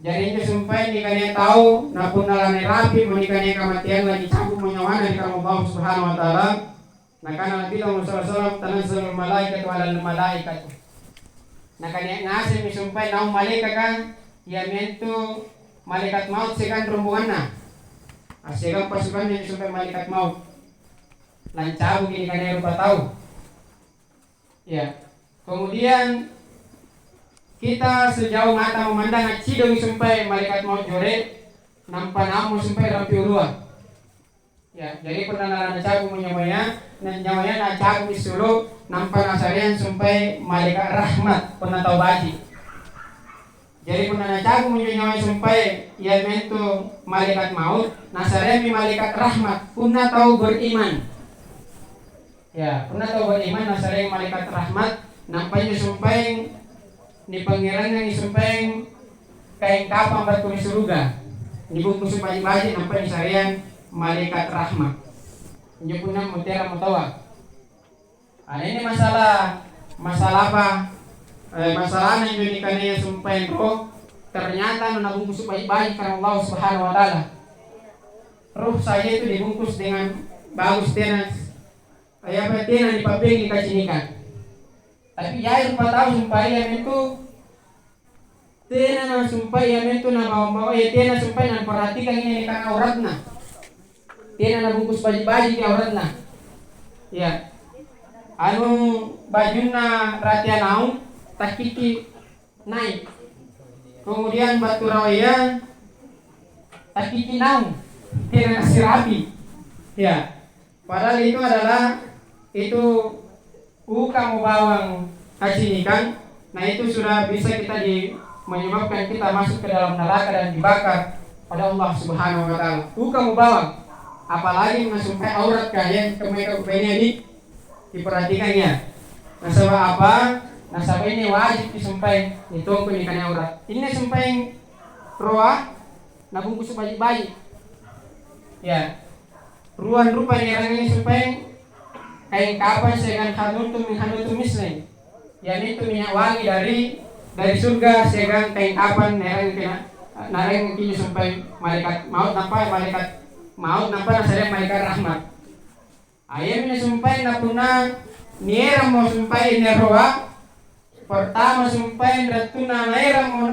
Jari injo sumpaeng nikania tau, na punna lanerapi mo nikania kamateang, lanicabu mo nyawana ri kau Allah Subhanahu wa Ta'ala, Nakana Nabi Muhammad sallallahu alaihi wasallam, "Tanazzalul malaikatu alal malaikati." Nakania' ngasemmi sumpaeng naung malaekaka, iamintu malaikat maut siagang rombonganna. Assiagang pasukanna sumpaeng malaikat maut. Lancabuki nikania rupa tau. Ya. Kemudian kita sejauh mata memandang accidongi sumpaeng malaikat maut jore, nampa naammo sumpaeng rampi ulua. Ya, jadi punna na-, nacabu'mo nyawaya, na nyawaya nacabu'i sulu', nampa nasareang sumpaeng malaeka' rahmat punna tau baji'. Jadi punna nacabu'mo injo nyawaya sumpaeng, iamintu malaeka' maut, nasareammi malaeka' rahmat punna tau beriman. Ya, punna tau beriman nasareang malaeka' rahmat, nampa injo sumpaeng nipangngerangangi sumpaeng kaeng kapang battu ri suruga, nibungkusu baji'-baji', nampa nisareang malaeka' rahmat. Injo punna muteramo taua. Ana ini masalah, masalah apa? Eh, masalahna injo nikanaya sumpaeng roh, ternyata na nabungkusu baji'-baji' karena Allah Subhanahu wa Ta'ala. Roh saya itu dibungkus dengan bagus, tena, eh, apa, tena nipabbengi kacinikan. Tapi jai rupa tau sumpaeng iamintu tena nasumpai iamintu nabawa-bawa, eh, tena sumpai naperhatikang ini kan auratna. Tena nabungkus baji'-baji' auratna. Ya. Anu bajunna ratea naung, takkiki nai'. Kemudian battu rawaya, takkiki naung, tena nasirapi. Ya. Padahal itu adalah, itu ukamo bawang kacinikang, nah, itu sudah bisa kita di-, menyebabkan kita masuk ke dalam neraka dan dibakar oleh Allah Subhanahu wa Ta'ala. Ukamo bawang, apalagi nasumpai aurat, kaya kemae-, kemae di, diperhatikan, ya. Nasaba' apa? Nasaba' ini wajib disumpai, ditongko nikana aurat. Ini sumpai roa, nabungkus baji'-baji'. Ya. Ruang rupa nierangi sumpaeng kaeng kapang siagang hanutu min hanutu misli. Iamintu minyak wangi dari, dari surga siagang kaeng kapang naerangi kena, naerangi kinjo sumpaeng malaikat maut, nampa malaikat maut, nampa nasare malaikat rahmat. Ayami sumpaeng na punna nierammo sumpaeng neroa, pertama sumpaeng rattunna naerammo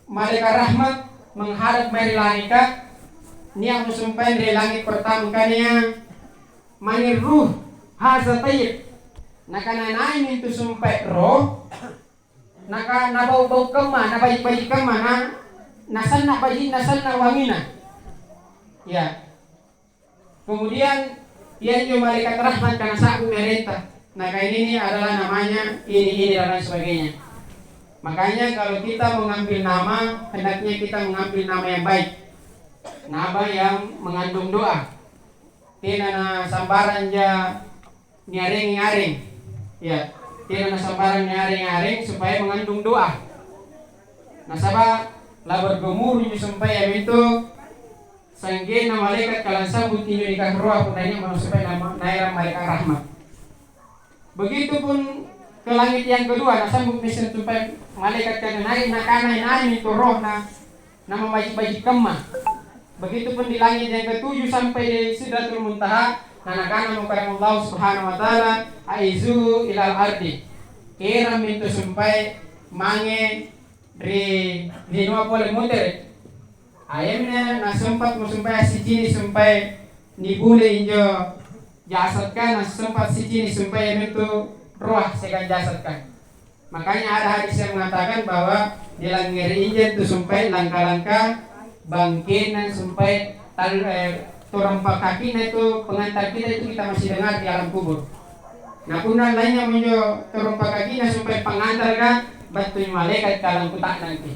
malaikat rahmat menghadap mae ri langika, nia'mo sumpaeng ri langit pertama kania, "Manir ruh haza tayyib?" Nakana, "Nai mintu sumpaeng roh?" Naka-, nabau-bau kamma, nabaji'-baji' kamma, na, nasanna' baji', nasanna' wangina. Ya. Kemudian, ianjo malaikat rahmat kana sa'bu merenta. Nah, kayak ini adalah namanya ini, ini, dan lain sebagainya. Makanya, kalau kita mengambil nama, hendaknya kita mengambil nama yang baik. Nama yang mengandung doa. Tena nasambarang ja niareng-areng. Ya, tena nasambarang niareng-areng supaya mengandung doa. Nasaba' labar gumuru injo sumpaeng iamintu sa'genna malaikat kalang sambut injo nikaroa punna nia' manu sumpaeng nama-, naerang malaikat rahmat. Begitupun Ke langit yang kedua, nasambung misseng sumpae malaeka' ke'nanga, nakana, "Inai mintu rohna, namambaji'-baji' kamma." Begitupun di langit yang ketujuh sampai di Sidratul Muntaha, na nakanamo Karaeng Allah Subhanahu wa Ta'ala, "Aizu ilal ardi." Erang mintu sumpae mange ri linoa pole mutere'. Iaminne nasempat mo sumpae assicini' sumpae nibule injo jasadka, nasempat sicini' sumpae mintu roa siagang jasadka. Makanya ada hadis yang mengatakan bahwa nilangngeri injo tu sumpae langka-langka bangkena sumpae tal-, eh, torong pakakina itu pengantar kita itu kita masih dengar di alam kubur. Nah, punna lainnya minjo torong pakakina sumpae pangantarka, battu malaeka' kalang kuta'nangki.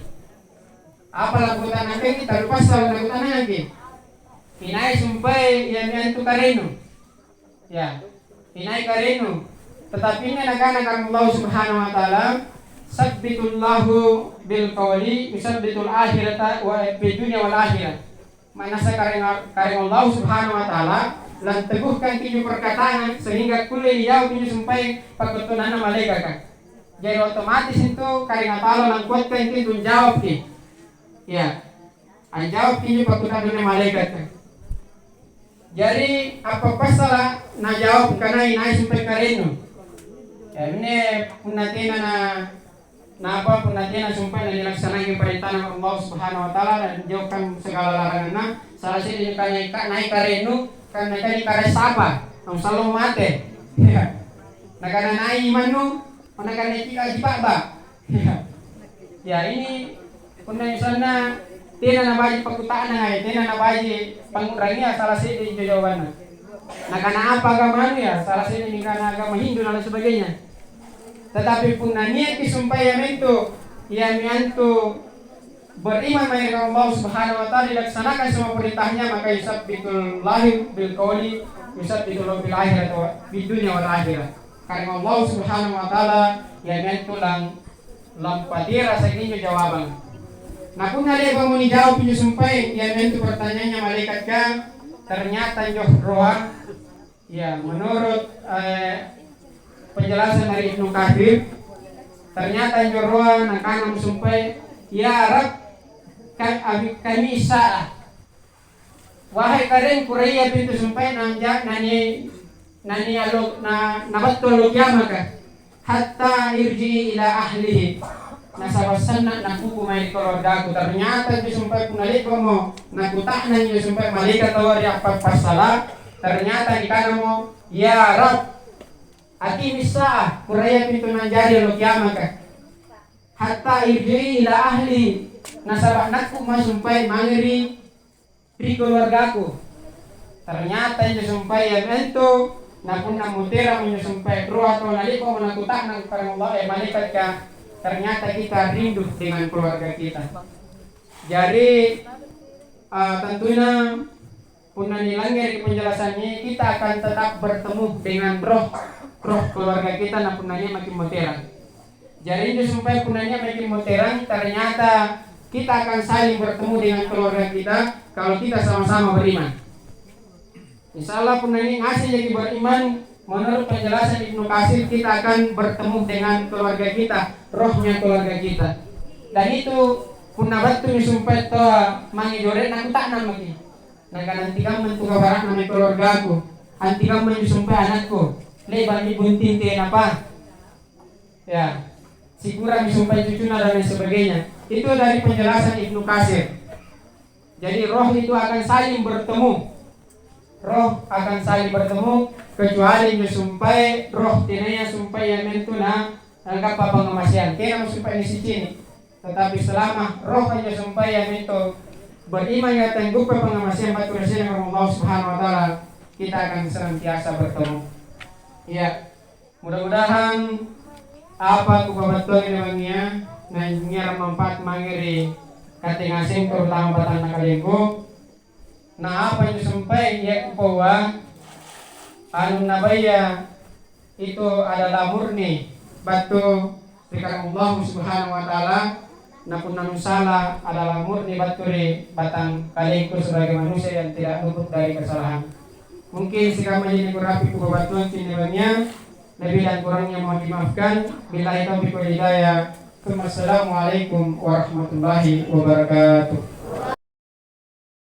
Apa lakuta'nangki? Tallu passala' lakuta'nangki. Inai sumpae iami antu karennu? Ya, inai karennu? Tetapi inne nakana Karaeng Allah Subhanahu wa Ta'ala, "Sabbitullahu bil qauli, yusabbitul akhirata wa fid dunya wal akhirah." Manassa Karaeng, Karaeng Allah Subhanahu wa Ta'ala lanteguhkan tinjo perkataan sehingga kulle nijawab tinjo sumpae pakkuta'nanna malaekaka. Jari otomatis itu Karaeng Allah langkuatkangki untu' jawabki. Ya, anjawabki injo pakkuta'nanna malaekaka. Jari, apa passala' najawab kanai nai sumpae karennu? Ya, inne punna tena na, napa punna tena sumpae nanilaksanangi parentana Allah Subhanahu wa Ta'ala dan jauhkan segala laranganna, salah se'dena kanai ka-, nai karennu, kan nakana kare sapa? Naung sallo mate. Ya. Nakana nai mannu, nakana cika jipa'ba. Ya, ini punna misalna tena nabaji' pakkuta'nanga, tena nabaji' pangngu'rangia, salah se'de injo jawabanna. Nakana apa agamanu, ya? Salah se'de nikana agama Hindu dan lain sebagainya. Tetapi punna niaki sumpae mintu, iami antu beriman mae ri Allah Subhanahu wa Ta'ala, dilaksanakan semua perintahnya, maka yusabbitul lahim bil qauli, yusabbitul bil akhirati wa, bid dunya wal akhirah. Karaeng Allah Subhanahu wa Ta'ala, iami antu lang-, lampaterasaki injo jawabang. Na punna le'ba'mo nijawab injo sumpae, iami antu pertanyaannya malaekatka, ternyata injo roha, ya, menurut, eh, penjelasan dari Ibnu Katsir, ternyata injo roha nakanamo sumpae, "Ya Rabb, ka-, abi-, kami sa'ah." Wahai Karaeng, kuraiapi intu sumpae nanja-, nani-, nani allo-, na-, nabattu allo kiamaka, "Hatta irji'i ila ahlihi." Nasaba' sanna' nakuku mae ri keluargaku. Ternyata intu sumpae punna le'ba'mo nakuta'nang injo sumpae malaeka' taua ri appappasala', ternyata nikanamo, "Ya Rabb, aqimi sa'ah, kuraiapi intu nanjari allo kiamaka. Hatta irji'i ila ahli." Nasaba' nakku mae sumpae mange ri ri keluargaku. Ternyata injo sumpae iami antu, na punna muteramo injo sumpae roha tau nale'ba'mo nakuta'nang Karaeng Allah, eh, malaekatka, ternyata kita rindu dengan keluarga kita. Jari, eh, tentunya punna nilangngereki penjelasannya, kita akan tetap bertemu dengan roh, roh keluarga kita na punna nia' maki' muterang. Jari injo sumpae punna nia' maki' muterang, ternyata kita akan saling bertemu dengan keluarga kita kalau kita sama-sama beriman. Insya Allah punna nia' ngaseng jaki' beriman, menurut penjelasan Ibnu Katsir, kita akan bertemu dengan keluarga kita, rohnya keluarga kita. Dan itu punna battumi sumpae taua mange jore'na, kuta'nang maki'. Nakana, "Antikamma intu kabara'na mae keluargaku? Antikamma injo sumpae anakku? Le'ba'mi bunting tenapa?" Ya, sikurami sumpae cucuna dan lain sebagainya. Itu dari penjelasan Ibnu Katsir. Jadi roh itu akan saling bertemu. Roh akan saling bertemu, kecuali injo sumpae roh tenaya sumpae iami antu na anggappa pangngamaseang. Tenamo sumpae nisicini'. Tetapi selama roh anjo sumpae iami antu beriman, ya, tangguppa pangngamaseang battu ri Allahu Subhanahu wa Ta'ala, kita akan senantiasa bertemu. Iya. Mudah-mudahan apa kupabattuangi ri bangngia, na nierang manfaat mange ri katte ngaseng, terutama batanna kalengku. Na apa injo sumpae ia kupaua, anu nabaya itu adalah murni battu ri Karaeng Allahu Subhanahu wa Ta'ala, na punna nusala adalah murni battu ri batang kalengku sebagai manusia yang tidak luput dari kesalahan. Mungkin sikamma ji nikurapi kupabattuang cinne bangngia, Lebih dan kurangnya mohon dimaafkan. Billahi taufiq wal hidayah. Assalamualaikum warahmatullahi wabarakatuh.